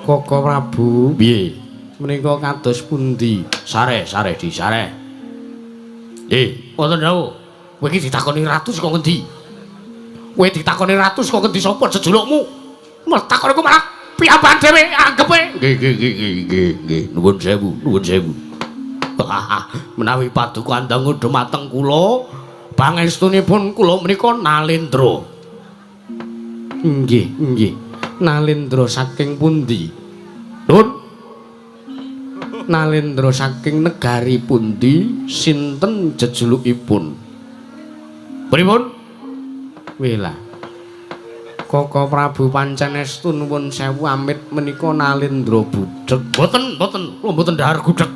Koko Prabu, piye? Menika kados pundi? Sare, sare di sare. Wonten dawuh. Kowe iki ditakoni ratu saka ngendi? Kowe ditakoni ratu saka ngendi sapa jejulukmu? Takoni ku malah piyambakan dhewe anggepe. Nggih, nggih, nggih, nggih, nggih. Nuwun sewu, nuwun sewu. Menawi paduka andangu dumateng kula, pangestunipun kula menika nalendra. Nggih, nggih. Nalendra saking pundi? Nun. Nalendra saking negari pundi? Sinten jejulukipun? Pripun? Wela. Koko Prabu pancen estu nuwun sewu amit menika nalendra budheg. Mboten, mboten, kula mboten dhahar gudheg.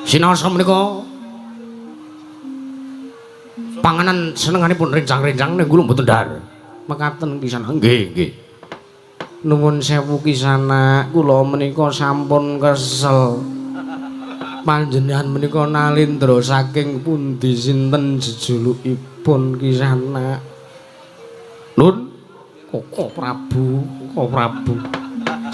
Sinaosa menika panganan senenganipun rencang-rencang ning kula mboten dhahar. Mekaten Kisana. Nggih, nggih. Nuwun sewu Kisana, kula menika sampun kesel. Panjenengan menika nalendra saking pundi sinten jejulukipun Kisana? Nun, Koko Prabu, Koko Prabu.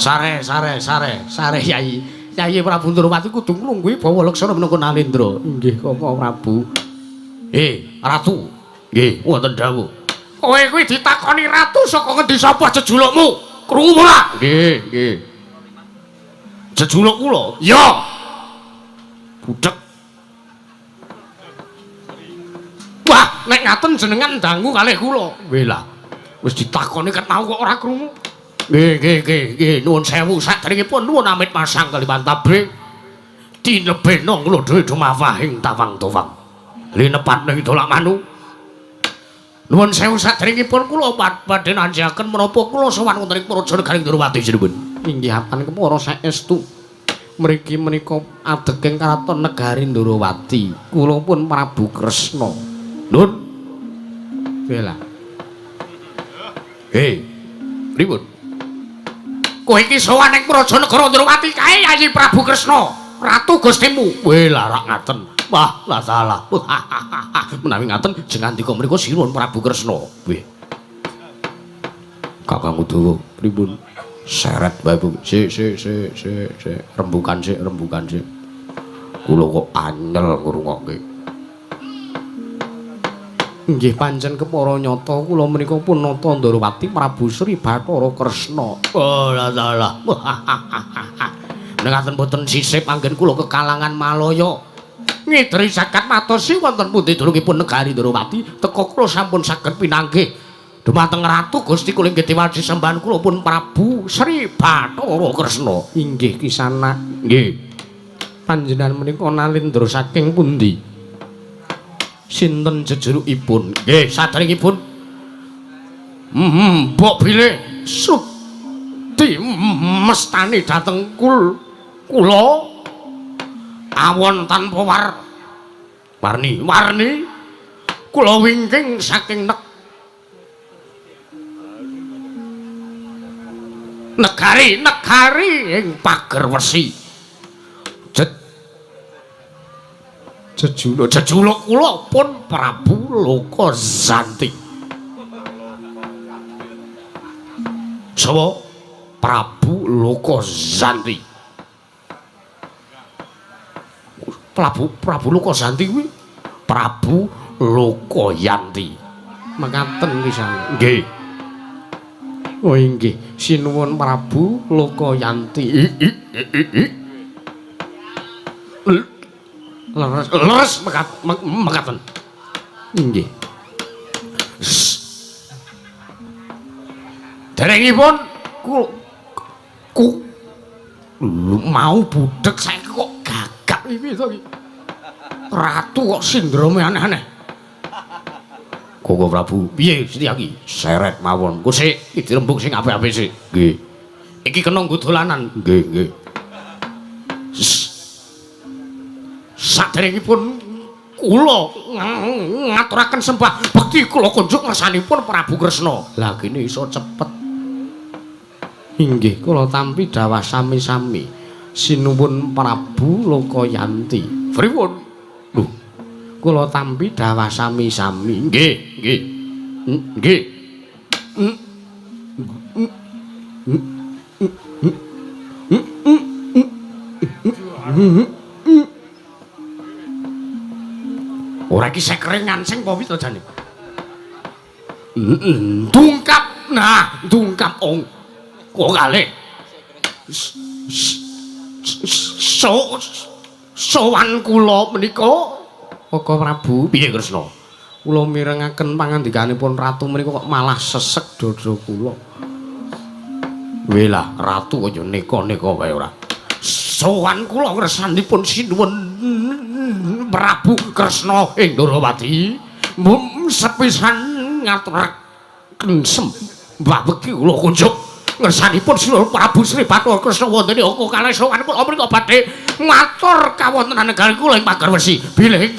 Sare, sare, sare, sare Yayi. Yayi Prabu Ndorowati kudu nglungguhi bawa laksana minangka nalendra. Inggih Koko Prabu. Ratu. Nggih, wonten dawuh. Kowe kuwi ditakoni ratu saka ngendi sapa jejulukmu? Krungu ora? Nggih, nggih. Jejuluk kula? Ya. Budheg. Wah, nek ngaten jenengan dangu kalih kula. Wela. Wis ditakoni ket mau kok ora krungu. Nggih, nggih, nggih, nggih, nuwun sewu saderengipun nuwun amit masang kalimantabe. Tinebena nglodho dumawahing tawang towang. Linepat ning dolak manu. Nuwun sewu saderengipun kula badhe nanjaken menapa kula sowan wonten ing Praja Negaring Ndorowati sinuwun. Inggih apan kepara saestu. Mriki menika adeging karaton negari Ndorowati. Kula pun Prabu Kresna. Nun. Bela. Pripun? Kowe iki sowan ing Praja Negara Ndrawati kae Yayi Prabu Kresna, ratu Gustimu. Weh, larak ngaten. Wah, lah salah. Menawi ngaten jengandika mriku sinuwun Prabu Kresna. Weh. Kakang Udawa, pripun? Seret bae, Bu. Sik sik sik sik sik, rembukan sik, rembukan sik. Kula kok anyel ngrungokke. Nggih pancen kepara nyata kula menika pun nata Ndrawati Prabu Sri Bathara Kresna. Oh lah lah. Ngaten boten sisip anggen kula kekalangan Malaya. Ngidri jagat matosi wonten pundi durungipun negari Ndrawati teka kula sampun saged pinanggih dumateng Ratu Gusti kula inggih diwaji sembahan kula pun Prabu Sri Bathara Kresna. Inggih kisanak. Nggih. Panjenengan menika nalindra saking pundi? Sinten jejerukipun? Nggih, saderengipun mbok bilih sudi mestani dhateng kula awon tanpa warni warni kula wingking saking negari negari ing Pagerwesi. Jejuluk jejuluk kula pun Prabu Lokayanti. Sapa? Prabu Lokayanti. Prabu Lokayanti kuwi Prabu Lokayanti. Mekaten pisan. Nggih. Oh inggih, sinuwun Prabu Lokayanti. Leres leres mekaten. Nggih. Derengipun ku mau budhek saiki kok gagap iki to iki. Ratu kok sindrome aneh-aneh. Koko Prabu, piye Setyaki? Seret mawon. Ku sik iki dirembug sing apik-apik sik. Nggih. Iki kena nggo dolanan. Nggih, nggih. Saderengipun kula ngaturaken sembah bekti kula kunjuk ngersanipun Prabu Kresna. Lah kene iso cepet. Inggih kula tampi dawah sami-sami. Sinuwun Prabu Lokayanti. Pripun? Lho, kula tampi dawah sami-sami. Nggih, nggih. Nggih. Ora iki sekrengan sing apa to jane? Dungkap. Nah, dungkap ong. Kok kalih. Sowan kula menika Koko Prabu. Piye Kresna? Kula mirengaken pangandikanipun ratu menika kok malah sesek dada kula. Welah, ratu kaya neka-neka wae ora. Sowan kula ngersanipun sinuwun Prabu Kresna ing Ndrawati. Sepisan ngaturaken sembah bekti kula kunjuk ngersanipun sinuwun Prabu Sri Bathara Kresna wonten ing angka kalih sowan kula menika badhe matur kawontenan negari kula ing Pagerwesi. Bilih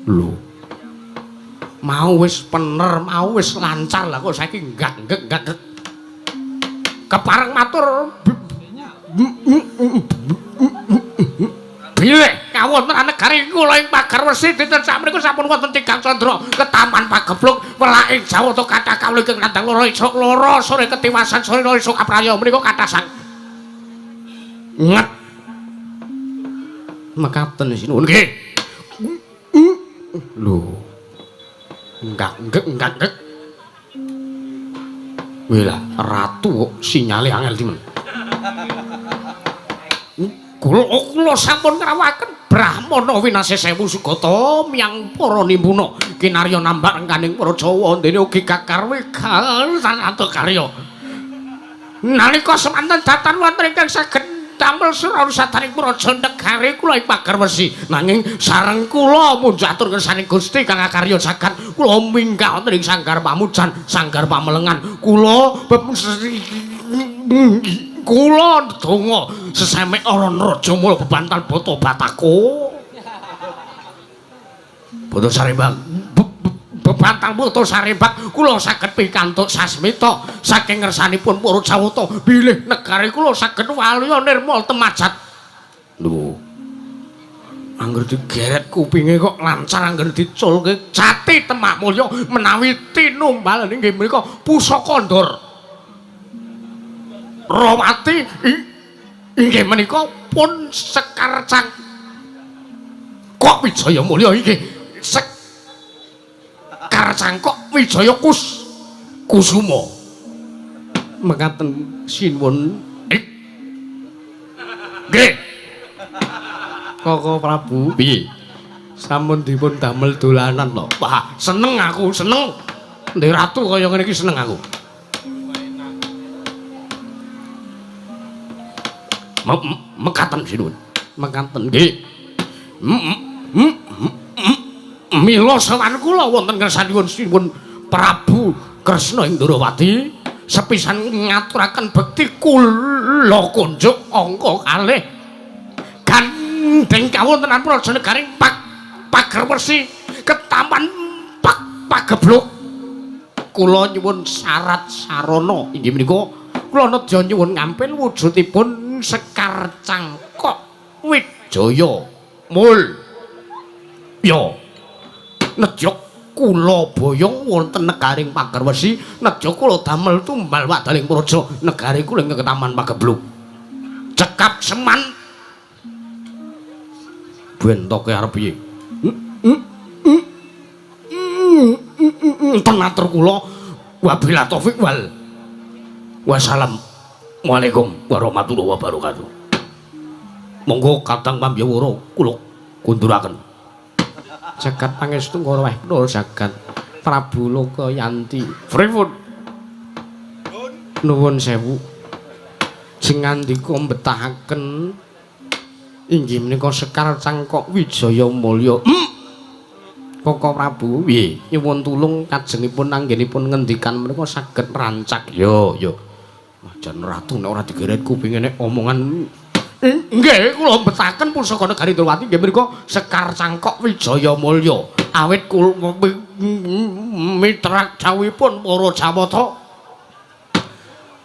lho. Mau wis pener, mau wis lancar lah kok saiki nggak nggak. Kepareng matur bilih kawontenan negari kula ing Pagerwesi dinten sakmenika sampun wonten tigang candra ketaman pageblug welaking jawata kathah kawula ingkang nandhang lara esuk lara sore ketiwasan sore lara esuk apraya menika kathah sang nget mekaten sinuwun. Nggih. Lho. Enggak enggak. Welah, ratu kok sinyale angel timen. Kula sampun ngrawaken Brahmana winase sewu sugata miyang para nimbuna kinarya nambak rengkaning para Jawa dene ugi kakarwe sanata karya. Nalika semanten datan wonten ingkang saged damel surarusadaning praja negari kula ing Pagerwesi nanging sareng kula munjuk atur kersaning Gusti kang akarya jagat kula minggah wonten ing sanggar pamujan sanggar pamelengan kula kula ndonga sesemek aran raja mula bebantal bata batako bata sarembang bantal moto sarebak kula saged pikantuk sasmita saking ngersanipun para Jawata bilih negari kula saged waluya nirmal temajat. Lho. Angger digeret kupinge kok lancar angger diculke jati Temak Mulya menawi tinumbal inggih menika pusaka Ndor. Rawati inggih menika pun Sekar Cangkok Wijaya Mulya inggih Sekar Cangkok Wijaya Kusuma. Mekaten sinuwun. Nggih. Koko Prabu, piye? Sampun dipun damel dolanan lho. Wah, seneng aku, seneng. Ndek ratu kaya ngene iki seneng aku. Mekaten sinuwun. Mekaten nggih. Mila sowan kula wonten ngersanipun sinuwun Prabu Kresna ing Ndrawati sepisan ngaturaken bekti kula kunjuk angka kalih gandeng kawontenan praja negaring Pagerwesi ketaman Pagebluk. Kula nyuwun syarat sarana inggih menika kula nedya nyuwun ngampil wujudipun Sekar Cangkok Wijaya Mulya. Nedya kula boyong wonten negaring Pagerwesi, nedya kula damel tumbal wadaling praja negari kula ing ketaman Pagebluk. Cekap seman bentoke arep piye? Tenatur kula wabillahi taufik wal wassalam. Waalaikum warahmatullahi wabarakatuh. Monggo kadang pambiyawara kula kunduraken. Jagat pangestu ngraweh pnul jagat Prabu Lokayanti. Pripun? Nuwun sewu. Sing ngandika mbetahaken inggih menika Sekar Cangkok Wijaya Mulya. Koko Prabu, piye? Nyuwun tulung kajengipun anggenipun ngendikan menika saged rancak. Yo, yo. Jan ratu nek ora digeret kupinge nek omongan. Nggih, kula mbetaken pusaka negari Ndrawati nggih menika Sekar Cangkok Wijaya Mulya. Awit kula mitrak dawuhipun para Jawata.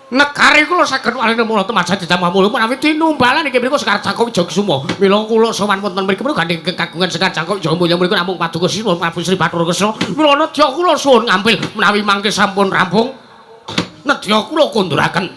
Negari kula saged walinema temajat Temak Mulya menawi tinumbalan inggih menika Sekar Cangkok Wijaya Kusuma. Mila kula sowan wonten mriki menika gandeng kagungan Sekar Cangkok Wijaya Mulya menika namung paduka sinuwun Prabu Sri Bathara Kresna. Mila nedya kula suwun ngampil menawi mangke sampun rampung. Nedya kula kunduraken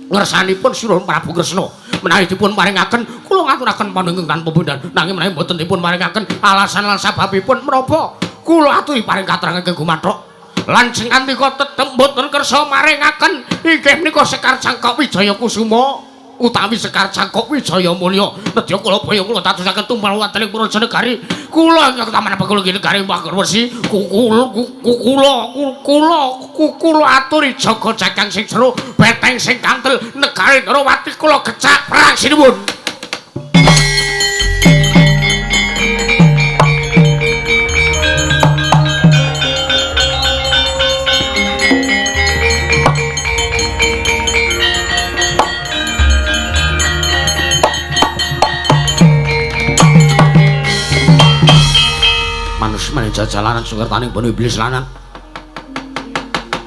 ngersanipun sinuwun Prabu Kresna. Menawi dipun paringaken kula ngaturaken panjenengan tanpa pundhan. Nanging menawi mboten dipun paringaken alasan lan sababipun menapa kula aturi paring katrangan kanggo mathok. Lan sing andika tetep mboten kersa maringaken inggih menika Sekar Cangkok Wijaya Kusuma utawi Sekar Cangkok Wijaya Mulya. Nedya kula boyo kula tatusaken tumbal wonten ing praja negari kula ing taman Pagebluk negari Pagerwesi kula aturi jaga jagang sing jero beteng sing kantel negari Ndrawati kula gecak perang sinuwun. Jalanan sukertaning bono iblis lanang.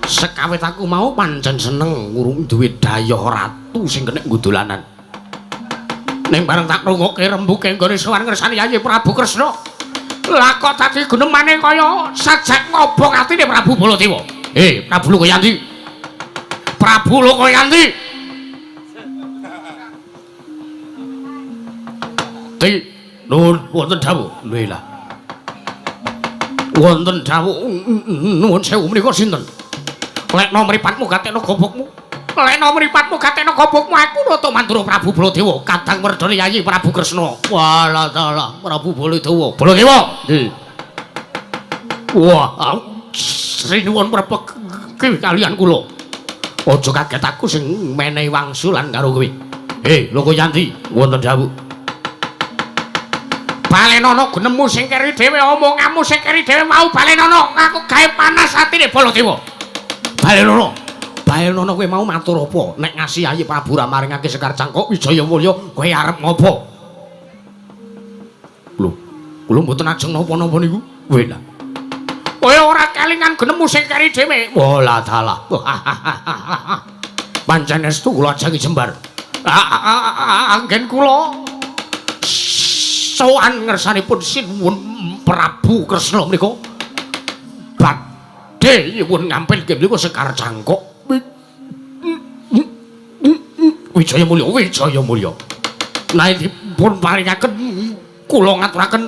Sekawit aku mau pancen seneng ngurung duwe dayah ratu sing kenek nggo dolanan. Ning bareng tak rungokke rembuke nggone sowan ngersani Yayi Prabu Kresna. Lah kok dadi gunemane kaya sajak ngobong atine Prabu Baladewa. Prabu Lokayanti. Prabu Lokayanti. Ti nuwun wonten dawuh. Lha lah. Wonten dawuh nuwun sewu menika sinten? Lekno mripatmu gatekno gobokmu. Lekno mripatmu gatekno gobokmu aku nata mandura Prabu Baladewa kadang werdane Yayi Prabu Kresna. Walah dalah Prabu Baladewa. Baladewa. Nggih. Wah, sinuwun prepek kalian kula. Aja kaget aku sing menehi wangsulan karo kowe. Lokayanti, wonten dawuh. Balenono gunemu sing keri dhewe omonganmu sing keri dhewe mau balenono aku gawe panas atine Baladewa. Balenono. Balenono kowe mau matur apa? Nek ngasih Yayi Prabu ra maringake Sekar Cangkok Wijaya Mulya kowe arep ngopo? Lho, kula mboten ajeng napa-napa niku. Weh lah. Kowe ora kelingan genemu sing keri dhewe. Wala dalah. Pancen estu kula ajangi jembar. Anggen kula sowan ngersanipun Sinuwun Prabu Kresna menika badhe nyuwun ngampil nggih menika Sekar Cangkok. Wijaya Mulya, Wijaya Mulya. Nah dipun paringaken kula ngaturaken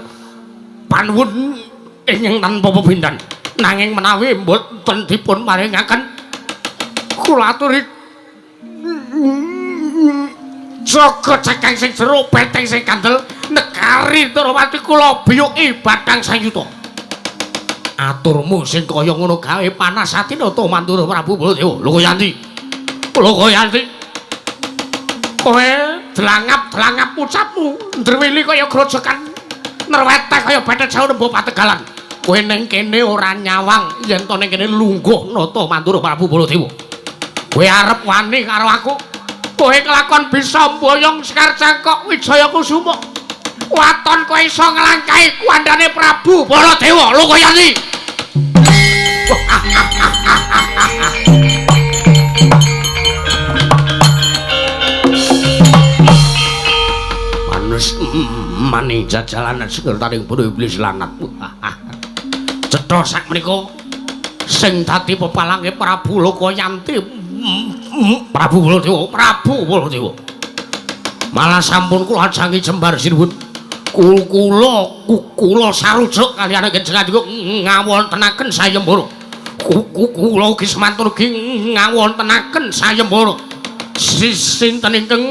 panuwun ingkang tanpa pepindhan. Nanging menawi mboten dipun paringaken kula aturi jaga cekeng sing jero peteng sing kandel negari Ndrawati kula biyuki bathang sayuta. Aturmu sing kaya ngono gawe panas atine ta Mandura Prabu Baladewa. Lokayanti. Lokayanti. Kowe dlangap-dlangap ucapmu ndrewili kaya grojokan nerweteh kaya bethet sawu nembo pategalan. Kowe ning kene ora nyawang yen to ning kene lungguh nata Mandura Prabu Baladewa. Kowe arep wani karo aku. Kowe kelakon bisa mboyong Sekar Cangkok Wijaya Kusuma. Waton kowe iso nglangkahi kuwandane Prabu Baladewa. Lokayanti. Manus mani jajalanan sekertaning bodoh iblis lanat. Cetha sak menika sing dadi pepalange Prabu Lokayanti Prabu Baladewa, Prabu Baladewa. Malah sampun kula ajangi jembar sinuwun. Kula sarujuk kaliyan jenengan ngawontenaken sayembara. Kula ugi semantun ugi ngawontenaken sayembara. Sinten ingkang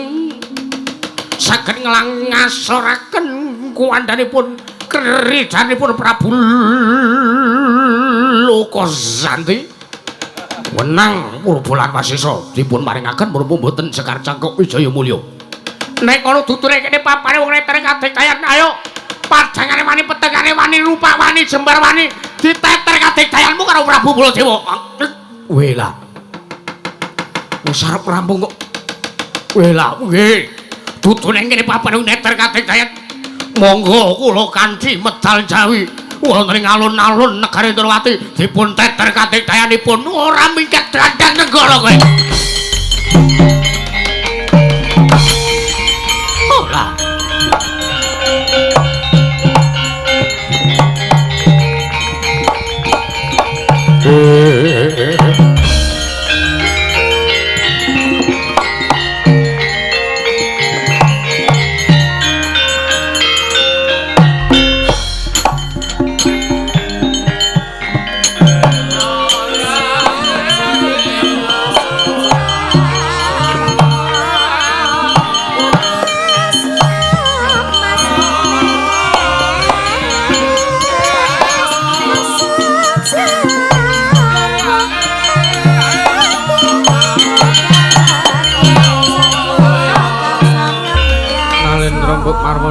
saged nglangasoraken kuwandhanipun krijanipun Prabu Lokayanti wenang Purba lan Wasesa dipun paringaken menapa mboten Sekar Cangkok Wijaya Mulya. Nek ana duture kene papane wong netere kadektayan ayo pajangane wani petengane wani rupa wani jembar wani diteter kadektayanmu karo Prabu Baladewa. Wela. Wis arep rampung kok. Wela nggih. Dudune kene papane wong neter kadektayan. Monggo kula kanthi medal jawi wonten ing alun-alun negari Ndrawati dipun teter kadektayanipun ora minggat dandang nenggala kowe. Ora.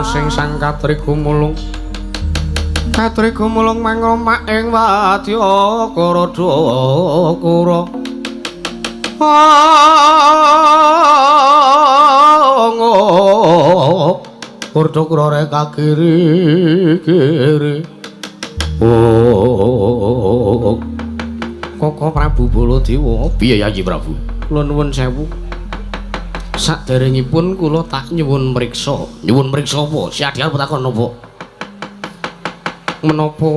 Sing sang katri gumulung katri gumulung mangromak ing wadya karadakura Kurdakura reka kiri kiri. Oh Koko Prabu Baladewa piye Yayi Prabu? Kula nuwun sewu. Saderengipun kula tak nyuwun mriksa. Nyuwun mriksa apa? Si Adi arep takon napa? Menapa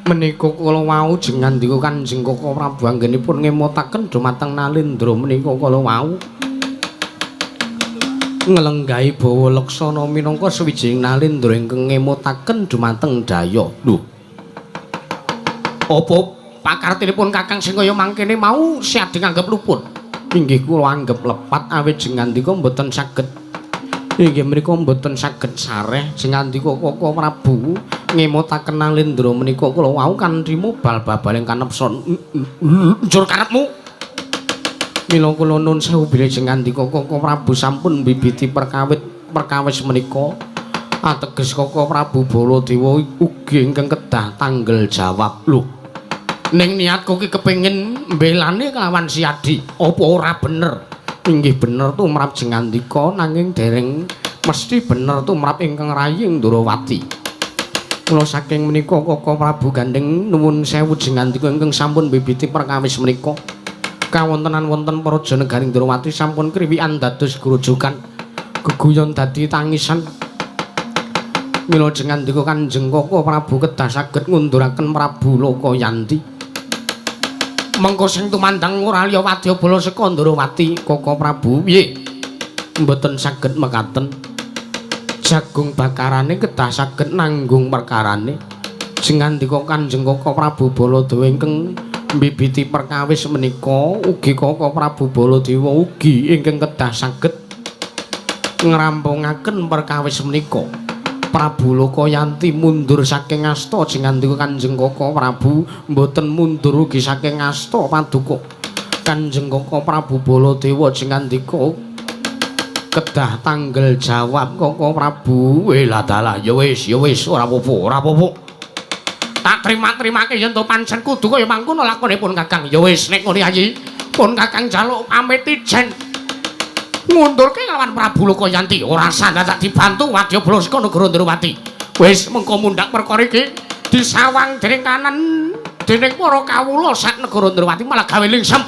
menika kula wau jengandika Kanjeng Koko Prabu anggenipun ngemotaken dumateng Nalendra menika kala wau nglenggahi bawa laksana minangka sawijining Nalendra ingkang ngemotaken dumateng daya. Lho. Apa pakartinipun Kakang sing kaya mangkene mau Si Adi nganggep luput? Inggih kula anggep lepat awit jengandika mboten saged inggih menika mboten saged sareh jengandika Koko Prabu ngemutaken Nalendra menika kula wau kanthi mobal babaling kanepson njur karepmu. Mila kula nun sewu bilih jengandika Koko Prabu sampun mbibiti perkawit perkawis menika ateges Koko Prabu Baladewa ugi ingkang kedah tanggel jawab. Lho ning niatku ki kepengin mbelani kelawan Si Adi, apa ora bener? Inggih bener tumrap jengandika nanging dereng mesti bener tumrap ingkang rayi Ndrawati. Kula saking menika Koko Prabu gandheng nuwun sewu jengandika ingkang sampun bibiti perkawis menika. Kawontenan wonten Praja Negari Ndrawati sampun kriwikan dados grojogan, geguyon dadi tangisan. Mila jengandika Kanjeng Koko Prabu kedah saged ngunduraken Prabu Lokayanti. Mengko sing tumandang ora liya wadyabala seka Ndrawati. Koko Prabu piye? Mboten saged mekaten. Jagung bakarane kedah saged nanggung perkarane. Jengandika Kanjeng Koko Prabu Baladewa ingkang mbibiti perkawis menika, ugi Koko Prabu Baladewa ugi ingkang kedah saged ngrampungaken perkawis menika. Prabu Lokayanti mundur saking asta. Jengandika Kanjeng Koko Prabu mboten mundur ugi saking asta paduka. Kanjeng Koko Prabu Baladewa jengandika kedah tanggel jawab Koko Prabu. Lah dalah ya wis ya wis ora apa-apa ora apa-apa. Tak terima-terimake yen to pancen kudu kaya mangkono lakonipun Kakang. Ya wis nek ngono Yayi, pun Kakang njaluk pamit ijen. Ngundurke lawan Prabu Lokayanti ora sah dadak dibantu wadyabala saka negara Ndrawati. Wis mengko mundhak perkara iki disawang dening kanan dening para kawula sak negara Ndrawati malah gawe lingsem.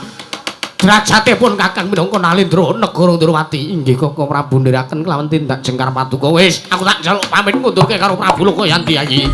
Derajatipun Kakang minangka Nalendra negara Ndrawati. Inggih Koko Prabu ndherekaken kelawan tindak jengkar paduka. Wis aku tak njaluk pamit ngundurke karo Prabu Lokayanti Yayi.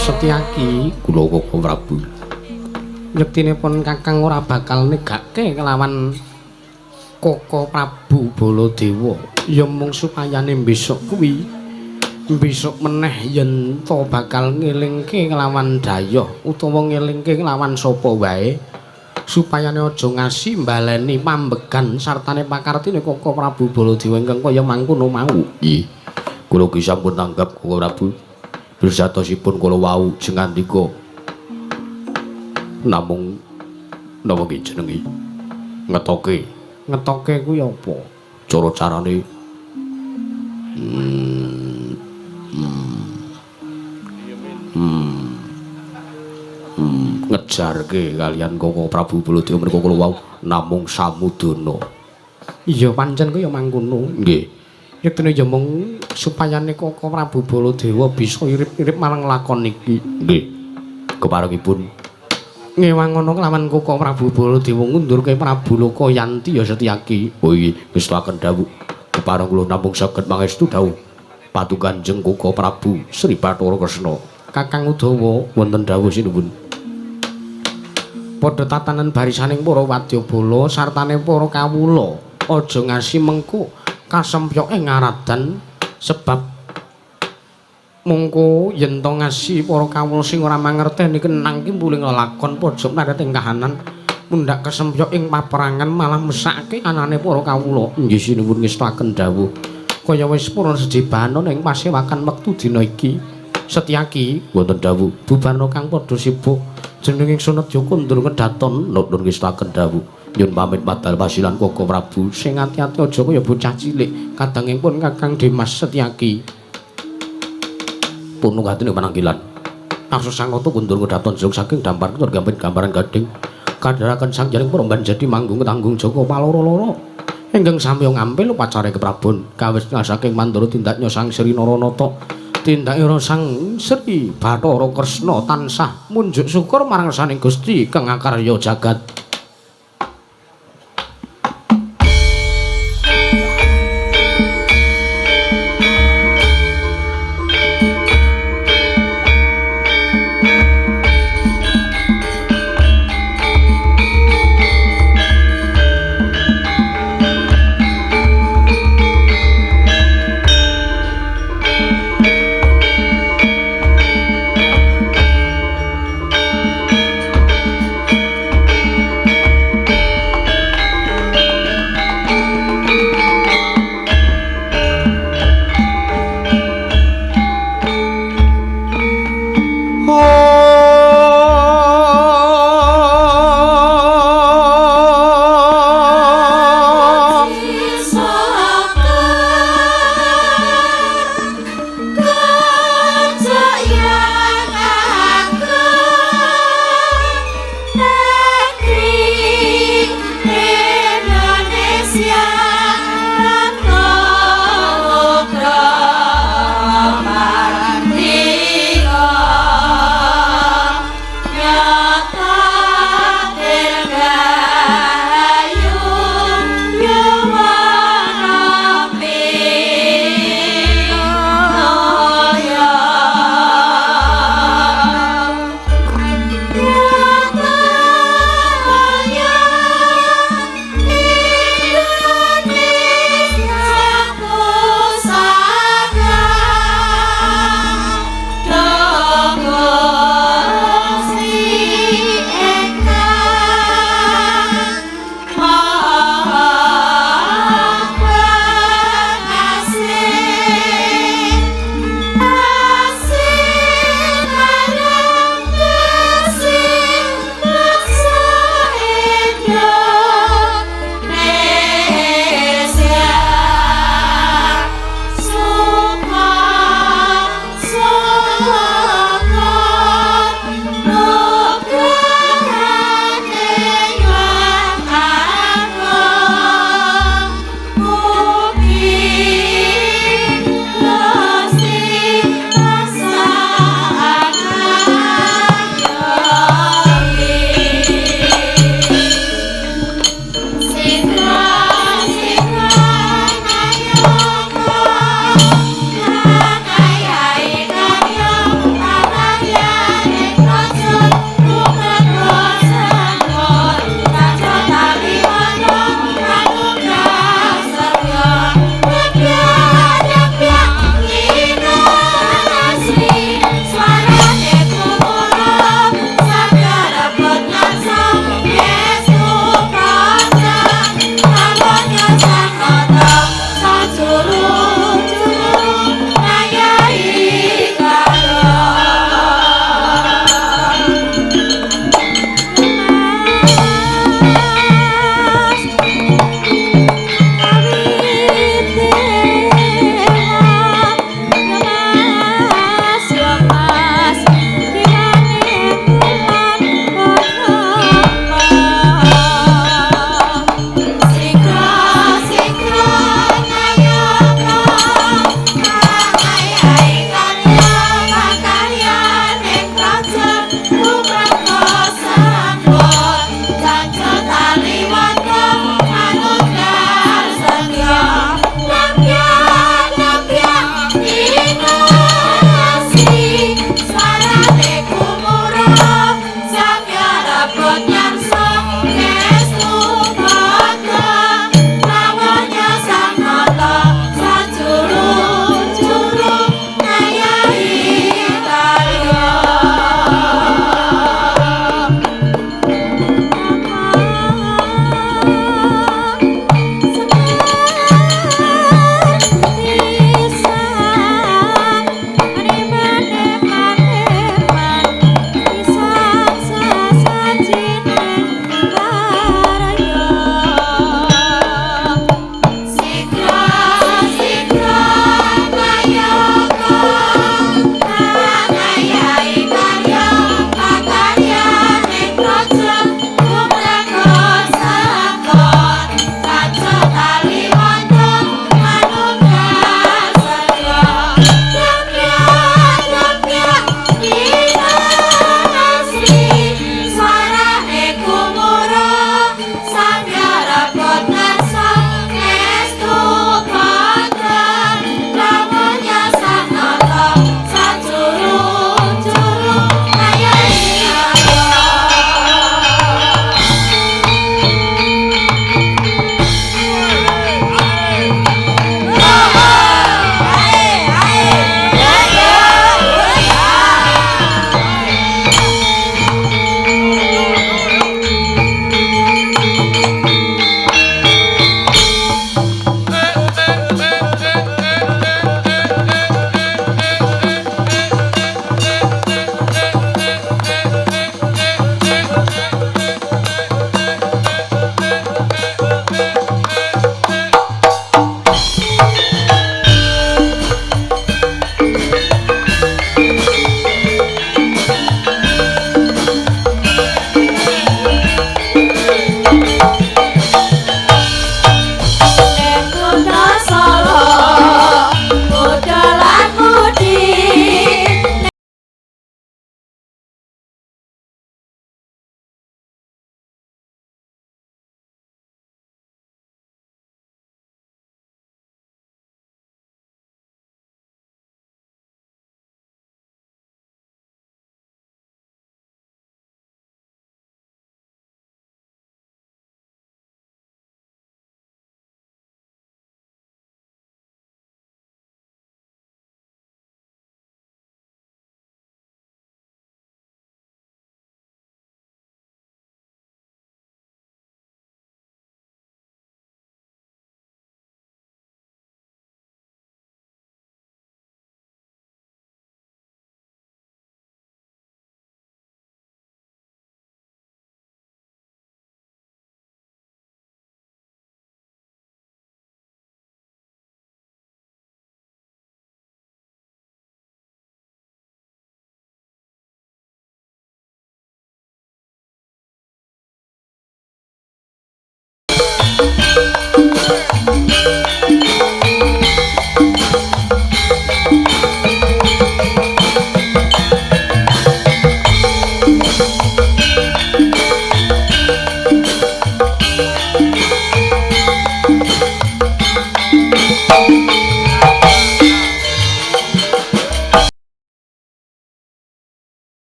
Setyaki kula Koko Prabu. Yektinipun Kakang ora bakal negake kelawan Koko Prabu Baladewa. Ya mung supayane besok kuwi besok meneh yen to bakal ngelingke kelawan dayoh utawa ngelingke kelawan sapa wae supayane aja ngasi mbaleni pambegan sartane pakartine Koko Prabu Baladewa ingkang kaya mangkono mau. Nggih. Kula ki sampun tanggap Koko Prabu. Bersatosipun kula wau jengandika namung napa ki jenenge ngetoke. Ngetoke kuwi apa? Cara-carane ngejarke kalian Koko Prabu Baladewa menika kula wau namung samudana. Iya pancen kuwi ya mangkono. Nggih. Yektene ya mung supayane Koko Prabu Baladewa bisa irip-irip marang lakon iki. Nggih. Keparengipun ngewangono kelawan Koko Prabu Baladewa ngundurke Prabu Lokayanti ya Setyaki. Oh inggih, ngestakaken dawuh. Kepareng kula namung saged mangestu dawuh Patu Kanjeng Koko Prabu Sri Bathara Kresna. Kakang Udawa wonten dawuh sinuwun. Padha tatanan barisaning para wadyabala sartane para kawula aja ngasi mengko kasempyoke ngaradan sebab mungko yen to ngasi para kawula sing ora mangerteni kenang ki mbuling lelakon pojok naret ing kahanan mundhak kesempyok ing paperangan malah mesake anane para kawula. Nggih sinuwun ngestakaken dawuh. Kaya wis purun sejibanon ing pasewakan wektu dina iki. Setyaki wonten dawuh bubarna kang padha sibuk jeneng ingsun Nedya kundur kedaton. Nuwun ngestakaken dawuh. Nyun pamit padal pasilan Koko Prabu sing ati-ati aja kaya bocah cilik kadangipun Kakang Dimas Setyaki. Pun ngatine panangkilan Arsa sangkata kundur kedaton jeng saking dampar tur gampit gambaran gading kadharaken sang jaring peremban jadi manggung ketanggung Joko paloro-loro ingkang sami ngampil upacare keprabon kawis saking Mandura tindaknya Sang Sri Naranata tindakira Sang Sri Bathara Kresna tansah munjuk syukur marang saning Gusti kang akarya jagat.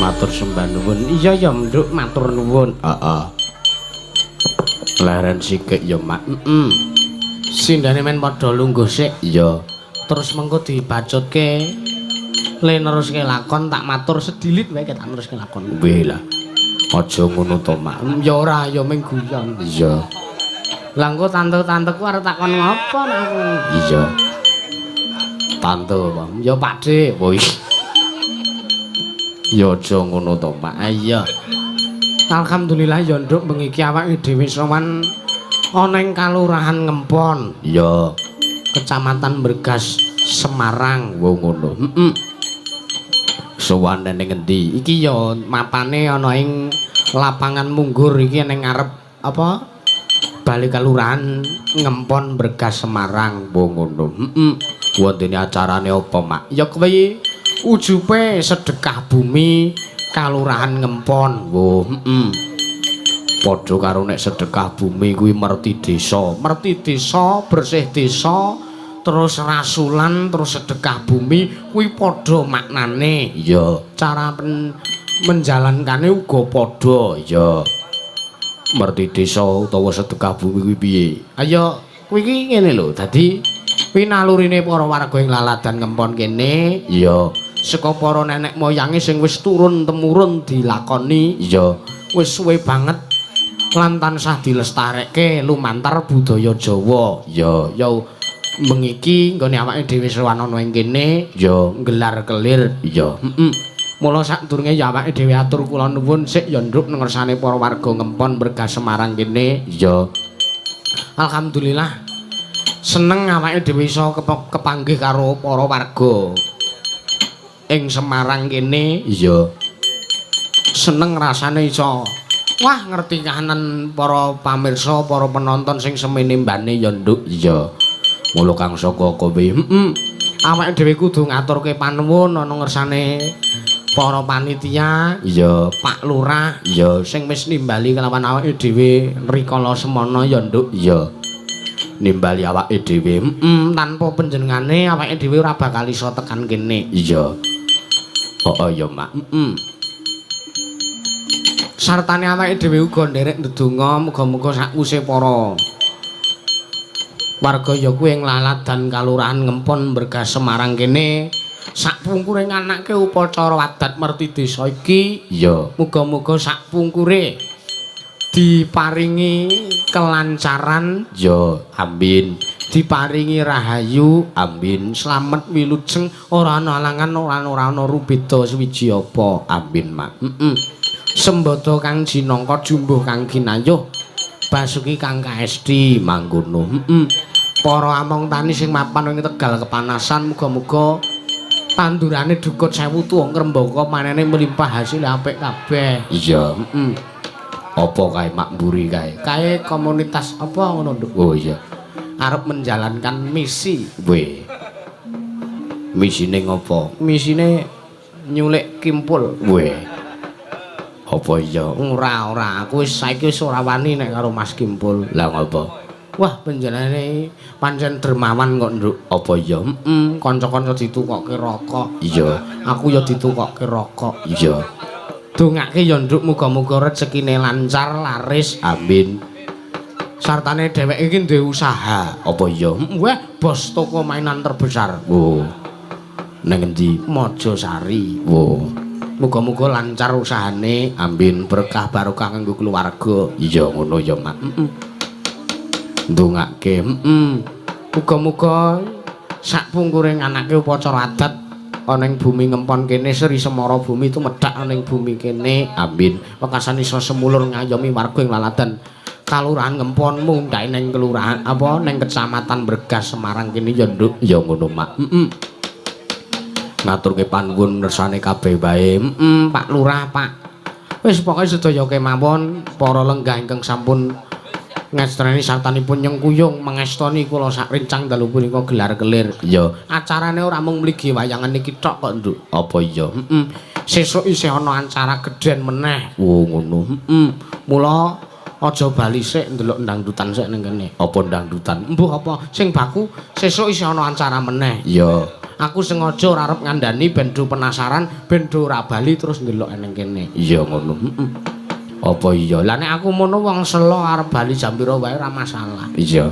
Matur sembah nuwun. Iya ya, Nduk, matur nuwun. Heeh. Leren sikik ya, Mak. Heeh. Sindane men padha lungguh sik. Iya. Terus mengko dibacutke le neruske lakon tak matur sedilit wae tak neruske lakon. Weh lah. Aja ngono to, Mak. Ya ora, ya mung guyon. Iya. Lah engko tante-tanteku arep takon ngopo nek aku. Iya. Tante apa? Ya Pakde. Woi. Ya aja ngono to, Pak. Iya. Alhamdulillah ya, Nduk, bengi iki awake dhewe sowan ana ing Kalurahan Ngempon. Iya. Kecamatan Bergas, Semarang. Wo ngono. Heeh. Sowan ning ngendi? Iki ya mapane ana ing lapangan Munggur iki ning ngarep apa? Balai Kalurahan Ngempon Bergas Semarang. Wo ngono. Heeh. Wontene acarane apa, Mak? Ya kuwi ujube sedekah bumi Kalurahan Ngempon. Wo, heeh. Padha karo nek sedekah bumi kuwi merti desa. Merti desa, bersih desa, terus rasulan, terus sedekah bumi kuwi padha maknane. Iya. Cara menjalankane uga padha. Iya. Merti desa utawa sedekah bumi kuwi piye? Ayo kuwi iki ngene lho. Dadi kuwi nalurine para warga ing Laladan Ngempon kene. Iya. Saka para nenek moyange sing wis turun temurun dilakoni. Iya. Wis suwe banget lan tansah dilestarekke lumantar budaya Jawa. Iya. Ya bengi iki nggone awake dhewe sowan ana ing kene ya nggelar kelir. Iya. Heeh. Mula sadurunge ya awake dhewe atur kula nuwun sik ya, Nduk, ngersane para warga Ngempon Bergas Semarang kene. Iya. Alhamdulillah seneng awake dhewe iso kepanggih karo para warga ing Semarang kene. Iya. Seneng rasane iso wah ngerti kahanan para pamirsa, para penonton sing semene mbane ya, Nduk. Iya. Mula kang saka kowe. Heeh. Awake dhewe kudu ngaturke panuwun ana ngersane para panitia, iya, Pak Lurah, iya, sing wis nimbali kelawan awake dhewe rikala semana ya, Nduk. Iya. Nimbali awake dhewe. Heeh, tanpa panjenengane awake dhewe ora bakal iso tekan kene. Iya. Heeh ya, Mak. Heeh. Sartane awake dhewe uga nderek ndedonga muga-muga sakwise para warga ya kuwi ing Laladan Kalurahan Ngempon Bergas Semarang kene sakpungkure nganake upacara adat merti desa iki. Iya. Muga-muga sakpungkure diparingi kelancaran. Ya, amin. Diparingi rahayu, amin. Slamet wilujeng, ora ana alangan, ora ana rubeda suwiji apa. Amin, Mak. Heeh. Sembada kang jinangka jumbuh kang ginayuh, basuki kang kaesti mangkono. Heeh. Para among tani sing mapan ing Tegal kepanasan muga-muga tandurane dukut sewu tuwa ngrembaka manene melimpah hasil apik kabeh. Iya. Heeh. Apa kae mak mburi kae? Kae komunitas apa ngono, Nduk? Oh iya. Arep menjalankan misi. Weh. Misine ngopo? Misine nyulik kimpul. Weh. Apa iya? Ora, ora. Aku wis saiki wis ora wani nek karo Mas Kimpul. Lah ngopo? Wah, panjenengane pancen dermawan kok, Nduk. Apa iya? Heeh, kanca-kanca ditukokke rokok. Iya. Aku ya ditukokke rokok. Iya. Dongake ya, Nduk, muga-muga rezekine lancar, laris. Amin. Sartane dheweke iki duwe usaha. Apa iya? Wah, bos toko mainan terbesar. Oh. Nang endi? Mojosari. Oh. Muga-muga lancar usahane. Amin. Berkah barokah kanggo keluarga. Iya, ngono ya, Mak. Heeh. Ndongake. Heeh. Muga-muga sak pungkure anake upacara adat ana ing bumi Ngempon kene Sri Semara bumi tumedhak ana ing bumi kene. Amin. Wekasan iso semulur ngayomi warga ing laladan Kalurahan Ngempon mundhake ning kelurahan apa ning Kecamatan Bergas Semarang kene ya, Nduk. Ya ngono, Mak. Heeh. Ngaturke panuwun ngersane kabeh wae. Heeh, Pak Lurah, Pak. Wis pokoke sedaya kemawon para lenggah ingkang sampun ngestreni sartanipun nyengkuyung mengestoni kula sak rencang dalu punika gelar kelir. Iya. Acarane ora mung mligi wayangan iki tok kok, Nduk. Apa iya? Heeh. Sesuk isih ana acara gedhen meneh. Oh, ngono. Heeh. Mula aja bali sik ndelok ndangdutan sik ning kene. Apa ndangdutan? Mbuh apa sing baku sesuk isih ana acara meneh. Iya. Aku sengaja ora arep ngandani ben do penasaran, ben do ora bali terus ndelok ning kene. Iya ngono. Heeh. Apa iya? Lah nek aku mono wong selo arep bali jam pira wae ora masalah. Iya.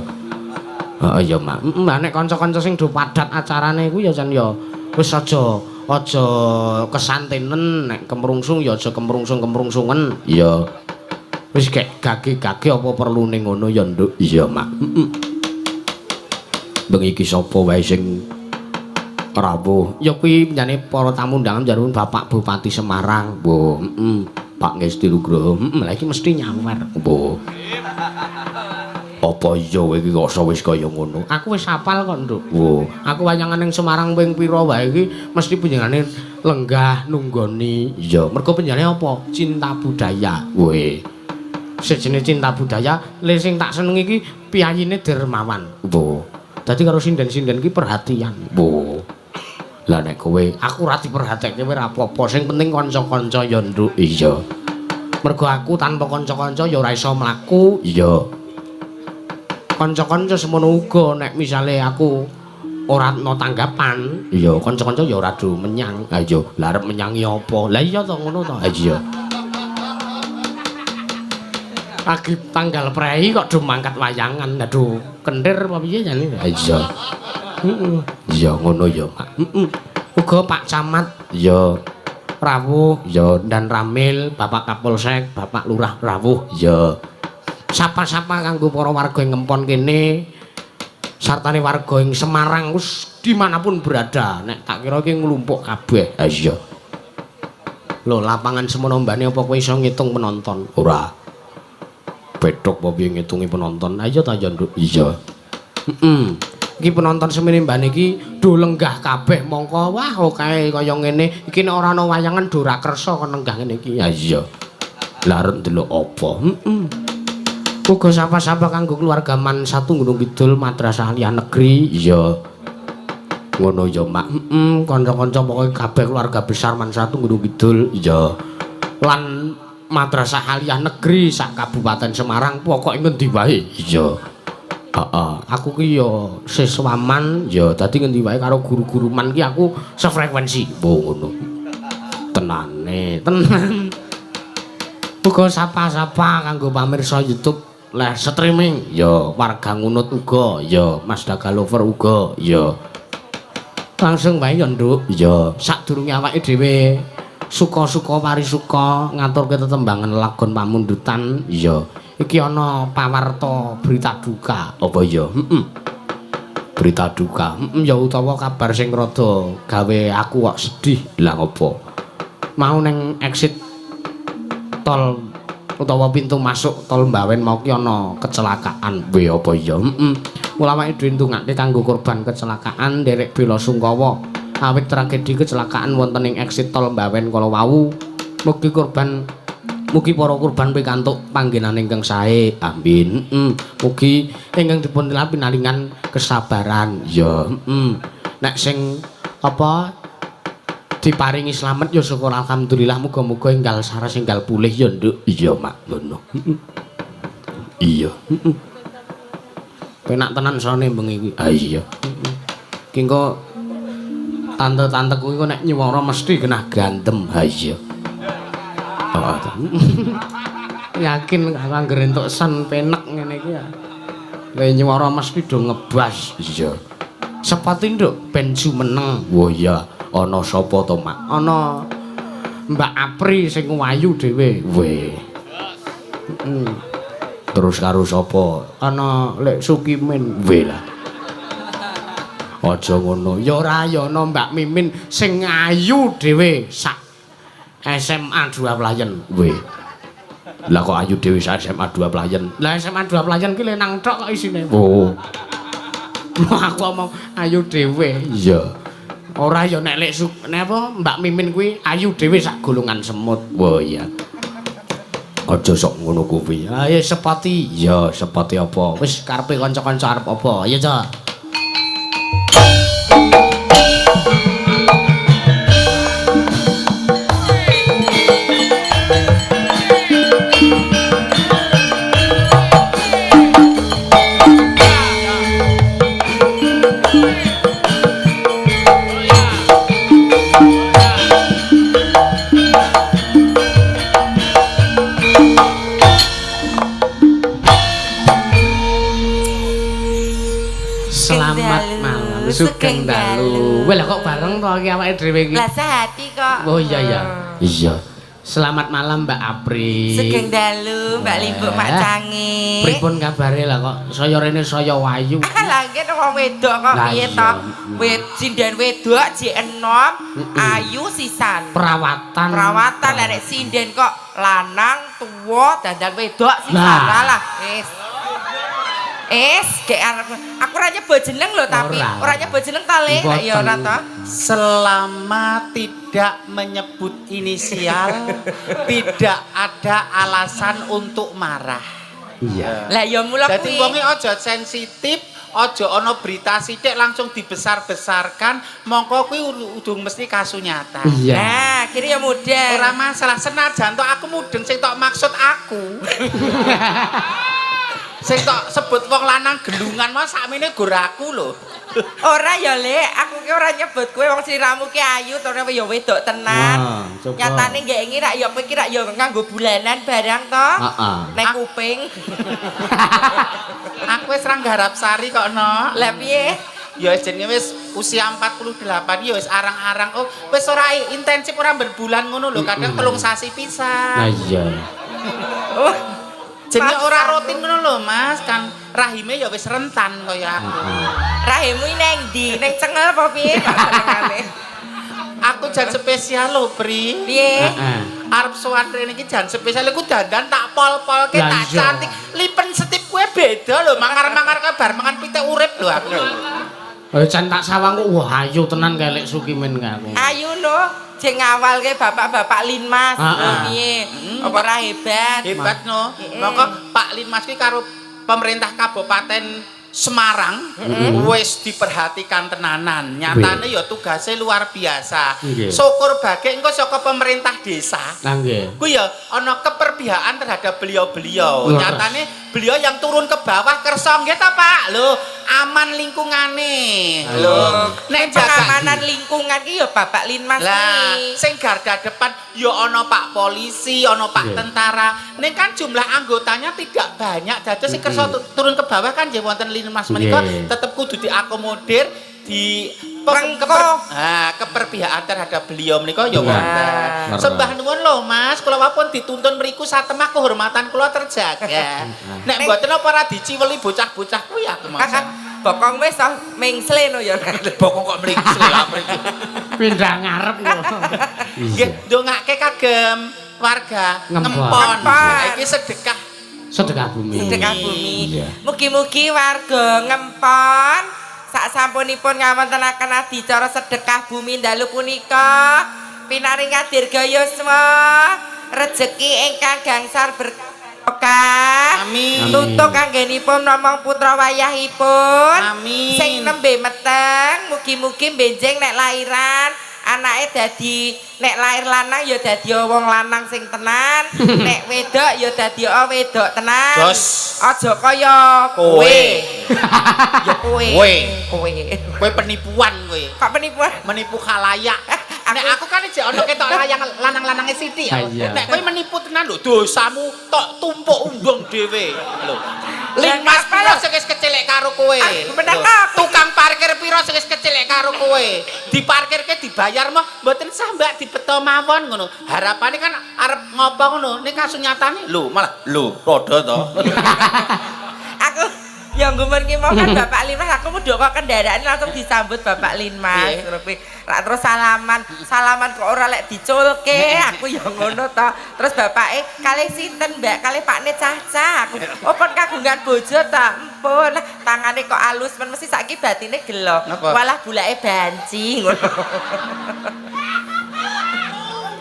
Heeh ya, Mak. Heeh, lah nek kanca-kanca sing do padat acarane iku ya jan ya wis aja aja kesantenen, nek kemrungsung ya aja kemrungsung-kemrungsungen. Iya. Wis gek gage-gage apa perlune ngono ya, Nduk. Iya, Mak. Heeh. Bengi iki sapa wae sing rawuh? Ya kuwi njane para tamu undangan jarun Bapak Bupati Semarang. Wo, heeh. Pak Ngesti Nugroho. Heeh, lha iki mesti nyawer. Wo. Apa iya kowe iki kok wis kaya ngono? Aku wis hafal kok, Nduk. Wo. Aku wayangan ning Semarang ping pira wae iki mesti panjenengane lenggah nunggoni. Iya, mergo panjenengane apa? Cinta budaya. Weh. Sejene cinta budaya, le sing tak senengi iki piyayine dermawan. Wo. Dadi karo sinden-sinden iki perhatian. Wo. Lah nek kowe aku ora diperhatekke kowe ora apa-apa, sing penting kanca-kanca ya, Nduk. Iya. Mergo aku tanpa kanca-kanca ya ora iso mlaku. Iya. Kanca-kanca semono uga nek misale aku ora ana tanggapan, iya, kanca-kanca ya ora do menyang. Ha iya, lah arep menyangi apa? Lah iya to ngono to. Ha iya. Lagi tanggal prei kok do mangkat wayangan. Aduh, kendir apa piye jane? Ha iya. Heeh. Iya ngono ya, Mak. Heeh. Uga Pak Camat iya rawuh, iya dan Ramil, Bapak Kapolsek, Bapak Lurah rawuh. Iya. Sapa-sapa kanggo para warga ing Ngempon kene sartane warga ing Semarang wis dimanapun berada, nek tak kira iki nglumpuk kabeh. Ha iya. Lho, lapangan semono mbane apa kowe iso ngitung penonton? Ora. Bedhok apa piye ngitungi penonton? Ha iya ta ya, Nduk? Iya. Heeh. Iki penonton semene mbane iki do lenggah kabeh mongko wah okae kaya ngene. Iki nek ora ana wayangan do ora kersa kon lenggah ngene iki. Ha iya. Lah arep ndelok apa? Heeh. Uga sapa-sapa kanggo keluarga Man Satu Gunung Kidul Madrasah Aliyah Negeri. Iya. Ngono ya, Mak. Heeh, kanca-kanca pokoke kabeh keluarga besar Man Satu Gunung Kidul. Iya. Lan Madrasah Aliyah Negeri sak Kabupaten Semarang pokoke ngendi wae. Iya. Heeh, aku ki ya siswa man, ya dadi ngendi wae karo guru-guru man ki aku sefrekuensi. Oh ngono. Tenane, tenan. Uga sapa-sapa kanggo pamirsa YouTube leh streaming, ya warga Ngunut uga, ya Mas Dagalover uga, ya. Langsung wae ya, Nduk. Iya. Sadurunge awake dhewe suka-suka parisuka ngaturke tetembangan lagon pamundutan, iya. Iki ana pawarta berita duka. Apa iya? Heeh. Berita duka. Heeh, ya utawa kabar sing rada gawe aku kok sedih. Lah ngopo? Mau ning exit tol utawa pintu masuk tol Mbawen mau ki ana kecelakaan. Weh apa iya? Heeh. Mula awake dhewe ndongake kanggo korban kecelakaan nderek bela sungkawa awit tragedi kecelakaan wonten ing exit tol Mbawen kala wau. Mugi korban mugi para korban pikantuk panggenan ingkang sae. Amin. Heeh. Mugi ingkang dipun tilapi pinaringan kesabaran. Ya, heeh. Nek sing apa diparingi slamet ya syukur alhamdulillah, muga-muga enggal saras enggal pulih ya, Nduk. Iya, Mak, ngono. Iya. Heeh. Penak tenan sone bengi kuwi. Ah iya. Ki engko tante-tante kuwi kok nek nyuwara mesti genah gandem. Ha iya. Oh, yakin aku anggere entuk sen penek ngene iki ya. Lah nyuwara mesti do ngebas. Iya. Sepati, Nduk, ben jumeneng. Wah iya. Ana sapa to, Mak? Ana Mbak Apri sing wayu dhewe. Weh. Heeh. Terus karo sapa? Ana Lek Sukimin. Weh lah. Aja ngono. Ya ora ya ana Mbak Mimin sing ayu dhewe sak SMA 2 Playen. Weh. Lah kok ayu dhewe sak SMA 2 Playen? Lah SMA 2 Playen ki lenang tok kok isine. Oh. Aku omong ayu dhewe. Iya. Ora ya nek lek nek apa Mbak Mimin kuwi ayu dhewe sak golongan semut. Wah iya. Aja sok ngono kuwi. Ayo sepati. Ya sepati apa? Wis karepe kanca-kanca arep apa? Ya ta. Sugeng dalu. Wah lah kok bareng to iki awake dhewe iki. Lah sehati kok. Oh iya ya. Iya. Selamat malam Mbak Apri. Sugeng dalu Mbak Limbuk Mak Cange. Pripun kabare lah kok saya rene saya wayu. Lah nggih wong wedok kok piye to? Wit sinden wedok jek enom, ayu sisan. Perawatan. Perawatan lah nek sinden kok lanang tuwa dandan wedok sisan lah. Wis. Gek aku ora nyebut jeneng lho tapi ora nyebut jeneng ta Le? Ya ora ta. Selama tidak menyebut inisial tidak ada alasan untuk marah. Iya. Lah ya mula kuwi. Dadi wonge aja sensitif, aja ana berita sithik langsung dibesar-besarkan, mongko kuwi udung mesti kasunyatan. Iya. Nah, kiri ya mudeng. Ora masalah senajan tok aku mudeng sing tok maksud aku. Sing tok sebut wong lanang gelungan mah sakmene gor aku lho. Ora ya, Lek, aku ki ora nyebut kowe wong sliramu ki ayu to ya wedok tenan. Nyatane nggek ngi rak ya kowe ki rak ya nganggo bulanan barang to. Heeh. Nek kuping. Aku wis ra nggarap sari kok, no. Lah piye? Ya jenenge wis usia 48 ya wis arang-arang. Oh, wis ora intensif ora berbulan ngono lho, kadang 3 sasi pisan. Lah iya. Oh. Jenenge ora rutin ngono lho, Mas, kan rahime ya wis rentan kaya aku. Rahimu neng ndi? Neng cengel apa piye kok senengane? Aku jan spesial lho, Pri. Piye? Arep sowan rene iki jan spesial iku dandan tak pol-polke tak cantik. Lipen setip kuwe beda lho, mangar-mangar kabar mangan pitik urip lho aku. Eh jan tak sawang kok wah ayu tenan kae Lek Sukimin kae aku. Ayu no. Sing ngawalke bapak-bapak Linmas piye? Apa ora hebat? Hebat no. Mongko Pak Linmas ki karo pemerintah Kabupaten Semarang wis diperhatikan tenanan. Nyatane ya tugasnya luar biasa. Syukur bage engko saka pemerintah desa. Lah nggih. Kuwi ya ana keperpihakan terhadap beliau-beliau. Nyatane beliau yang turun ke bawah kersa nggih ta Pak? Lho, aman lingkungane. Lho, nek keamanan lingkungan ki ya Bapak Linmas ki. Sing garda depan ya ana Pak polisi, ana Pak tentara. Ning kan jumlah anggotanya tidak banyak. Dados sing kersa turun ke bawah kan nggih wonten Linmas menika tetep kudu diakomodir di keperpihakan terhadap beliau menika ya wonten. Sembah nuwun lho Mas, kula wapun dituntun mriku satemah kehormatan kula terjaga. Nek mboten apa ora diciweli bocah-bocah kuwi aku Mas. Bokong wis toh mengsle no ya. Bokong kok mringsle lah mriki. Pindah ngarep lho. Nggih, ndongake kagem warga Ngempon. Ngempon. Iki sedekah Sedekah bumi. Sedekah bumi. Mugi-mugi warga Ngempon sak sampunipun ngawontenaken adicara sedekah bumi dalu punika pinaringan dirga yuswa, rejeki ingkang gangsar berkah. Amin. Tutuk anggenipun namung putra wayahipun. Amin. Sing nembe meteng, mugi-mugi benjing nek lairan anake dadi, nek lahir lanang ya dadi wong lanang sing tenan, nek wedok ya dadi wedok tenan. Jos. Aja kaya kowe. Ya kowe. Kowe. Kowe. Kowe penipuan kowe. Kok penipuan? Menipu khalayak. Nek aku kan jek ana ketok layang lanang-lanange sithik. Nek kowe menipu tenan lho, dosamu tok tumpuk undung dhewe. Lho. Linmas piro sing wis kecelek karo kowe? Tukang parkir piro sing wis kecelek karo kowe? Diparkirke dibayar mah mboten sah Mbak, dibeto mawon ngono. Harapane kan arep ngopo ngono, ning kasus nyatane lho malah lho padha to. Aku yang gumun ki mau kan Bapak Linmas, aku mudhuk kok kendaraan langsung disambut Bapak Linmas. Ngono kuwi. Rak terus salaman, salaman kok ora lek diculke, aku ya ngono to. Terus bapake kalih sinten Mbak? Kalih pakne cah-cah. Aku, oh pun kagungan bojo ta? Empun. Lah tangane kok alus men mesti saiki batine gelo. Walah bulake banci ngono.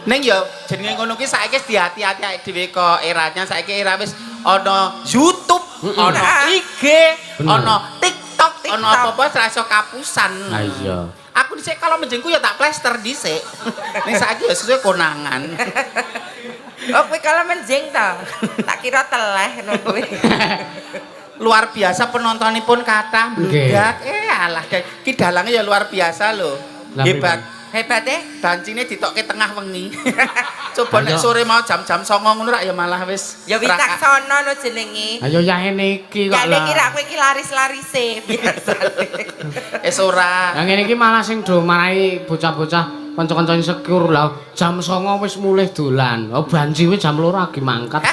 Ning ya jenenge ngono ki saiki wis dihati-hati dhewe kok eranya saiki era wis ana YouTube, ana IG, ana TikTok, ana apa-apa ora iso kapusan. Ha iya. Aku dhisik kalau menjengku ya tak plester dhisik. Ning saiki ya sesuai konangan. Oh kowe kalau menjeng ta? Tak kira teleh ngono kuwi. Luar biasa penontonipun kathah mbludak. Alah ki dalange ya luar biasa lho. Hebat. Hebat e? Bancine ditokke tengah wengi. Coba nek sore mau jam-jam 09.00 ngono rak ya malah wis. Ya wicaksono no jenenge. Ayo yahene iki kok. Yahene iki rak kowe iki laris-larise biasane. Wis ora. Lah ngene iki malah sing do marai bocah-bocah kanca-kanca insecure lah. Jam 09.00 wis mulih dolan. Oh banci wis jam 2 lagi mangkat.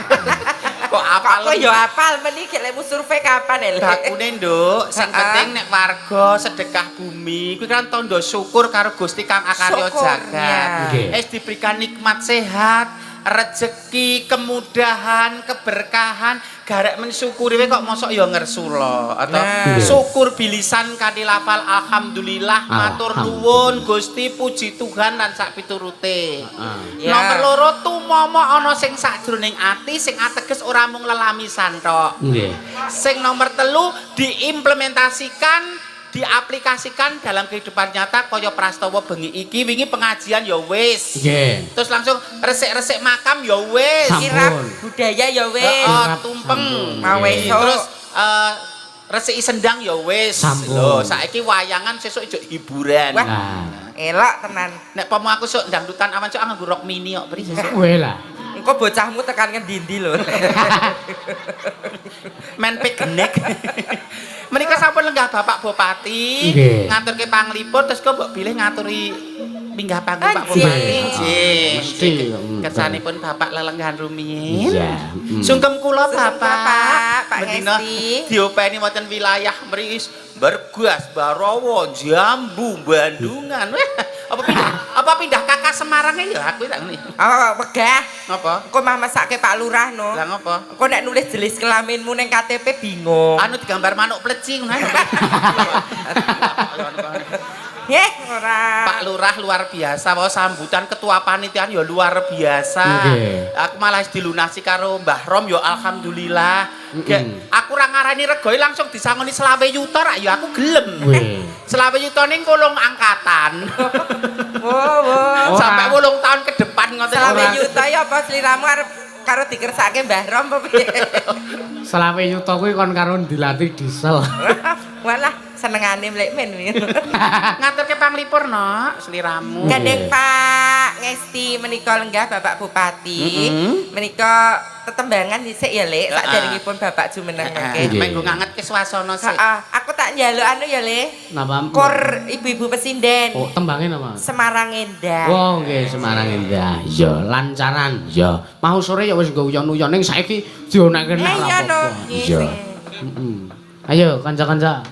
Kok apal? Kok ya apal meni gek lemu survei kapan lho. Bakune Nduk, sing penting nek warga sedekah bumi kuwi kan tandha syukur karo Gusti Kang Akarya jagat. Wis diberikan nikmat sehat, rezeki, kemudahan, keberkahan, garek mensyukuri we kok mosok ya ngersula atau syukur bilisan kanthi lafal alhamdulillah, matur nuwun Gusti, puji Tuhan lan sak piturute. Nomor loro tumomo ana sing sakjroning ati sing ateges ora mung lelamisan tok. Sing nomor telu diimplementasikan, diaplikasikan dalam kehidupan nyata kaya prastawa bengi iki wingi pengajian ya wis. Terus langsung resik-resik makam ya wis. Kirap budaya ya wis. Tumpeng. Mau esuk. Terus resiki sendang ya wis. Lho, saiki wayangan sesuk ijo hiburan. Wah, elok tenan. Nek pomo aku sok dangdutan awan sok nganggo rok mini kok pri sesuk. Weh lah. Engko bocahmu tekan ngendi-endi lho. Men pik genek. Menika sampun lenggah Bapak Bupati ngaturke panglipur terus kok mbok bilih ngaturi minggah panggung Pak Bupati. Nggih. Mesti kersanipun Bapak lelenggahan rumiyin. Iya. Sungkem kula Bapak, Pak Ngesti. Diopeni wonten wilayah mriki Bergas, Barowo, Jambu, Bandungan. Apa pindah kakak Semarang ya aku tak ngene. Oh, wegah. Napa? Engko mah mesake Pak Lurah no. Lah ngopo? Engko nek nulis jenis kelaminmu ning KTP bingung. Anu digambar manuk pleci ngono ae. Nggih, ora. Pak Lurah luar biasa, wae sambutan ketua panitia ya luar biasa. Aku malah dilunasi karo Mbah Rom ya alhamdulillah. Aku ora ngarani regoe langsung disangoni 25 yuta rak ya aku gelem. 25 yuta ning kolong angkatan. Wo. Sampai 8 tahun ke depan ngoten. 25 yuta ya apa sliramu arep karo dikersake Mbah Rom apa piye? 25 yuta kuwi kon karo ndilati diesel. Walah senengane mlek men. Ngaturke panglipur no sliramu. Gandeng Pak Ngesti menika lenggah Bapak Bupati. Menika tetembangan dhisik ya Lek, sakderengipun Bapak jumeneng mangke. Menggo ngangetke swasana sik. Heeh, aku tak njaluk anu ya Le. Napa? Kor ibu-ibu pesinden. Oh, tembange napa? Semarang Endah. Oh, nggih Semarang Endah. Iya, lancaran. Iya. Mau sore ya wis nggo uyon-uyon ning saiki dionekke nek Iya no. Iya. Heeh. Ayo kanca-kanca.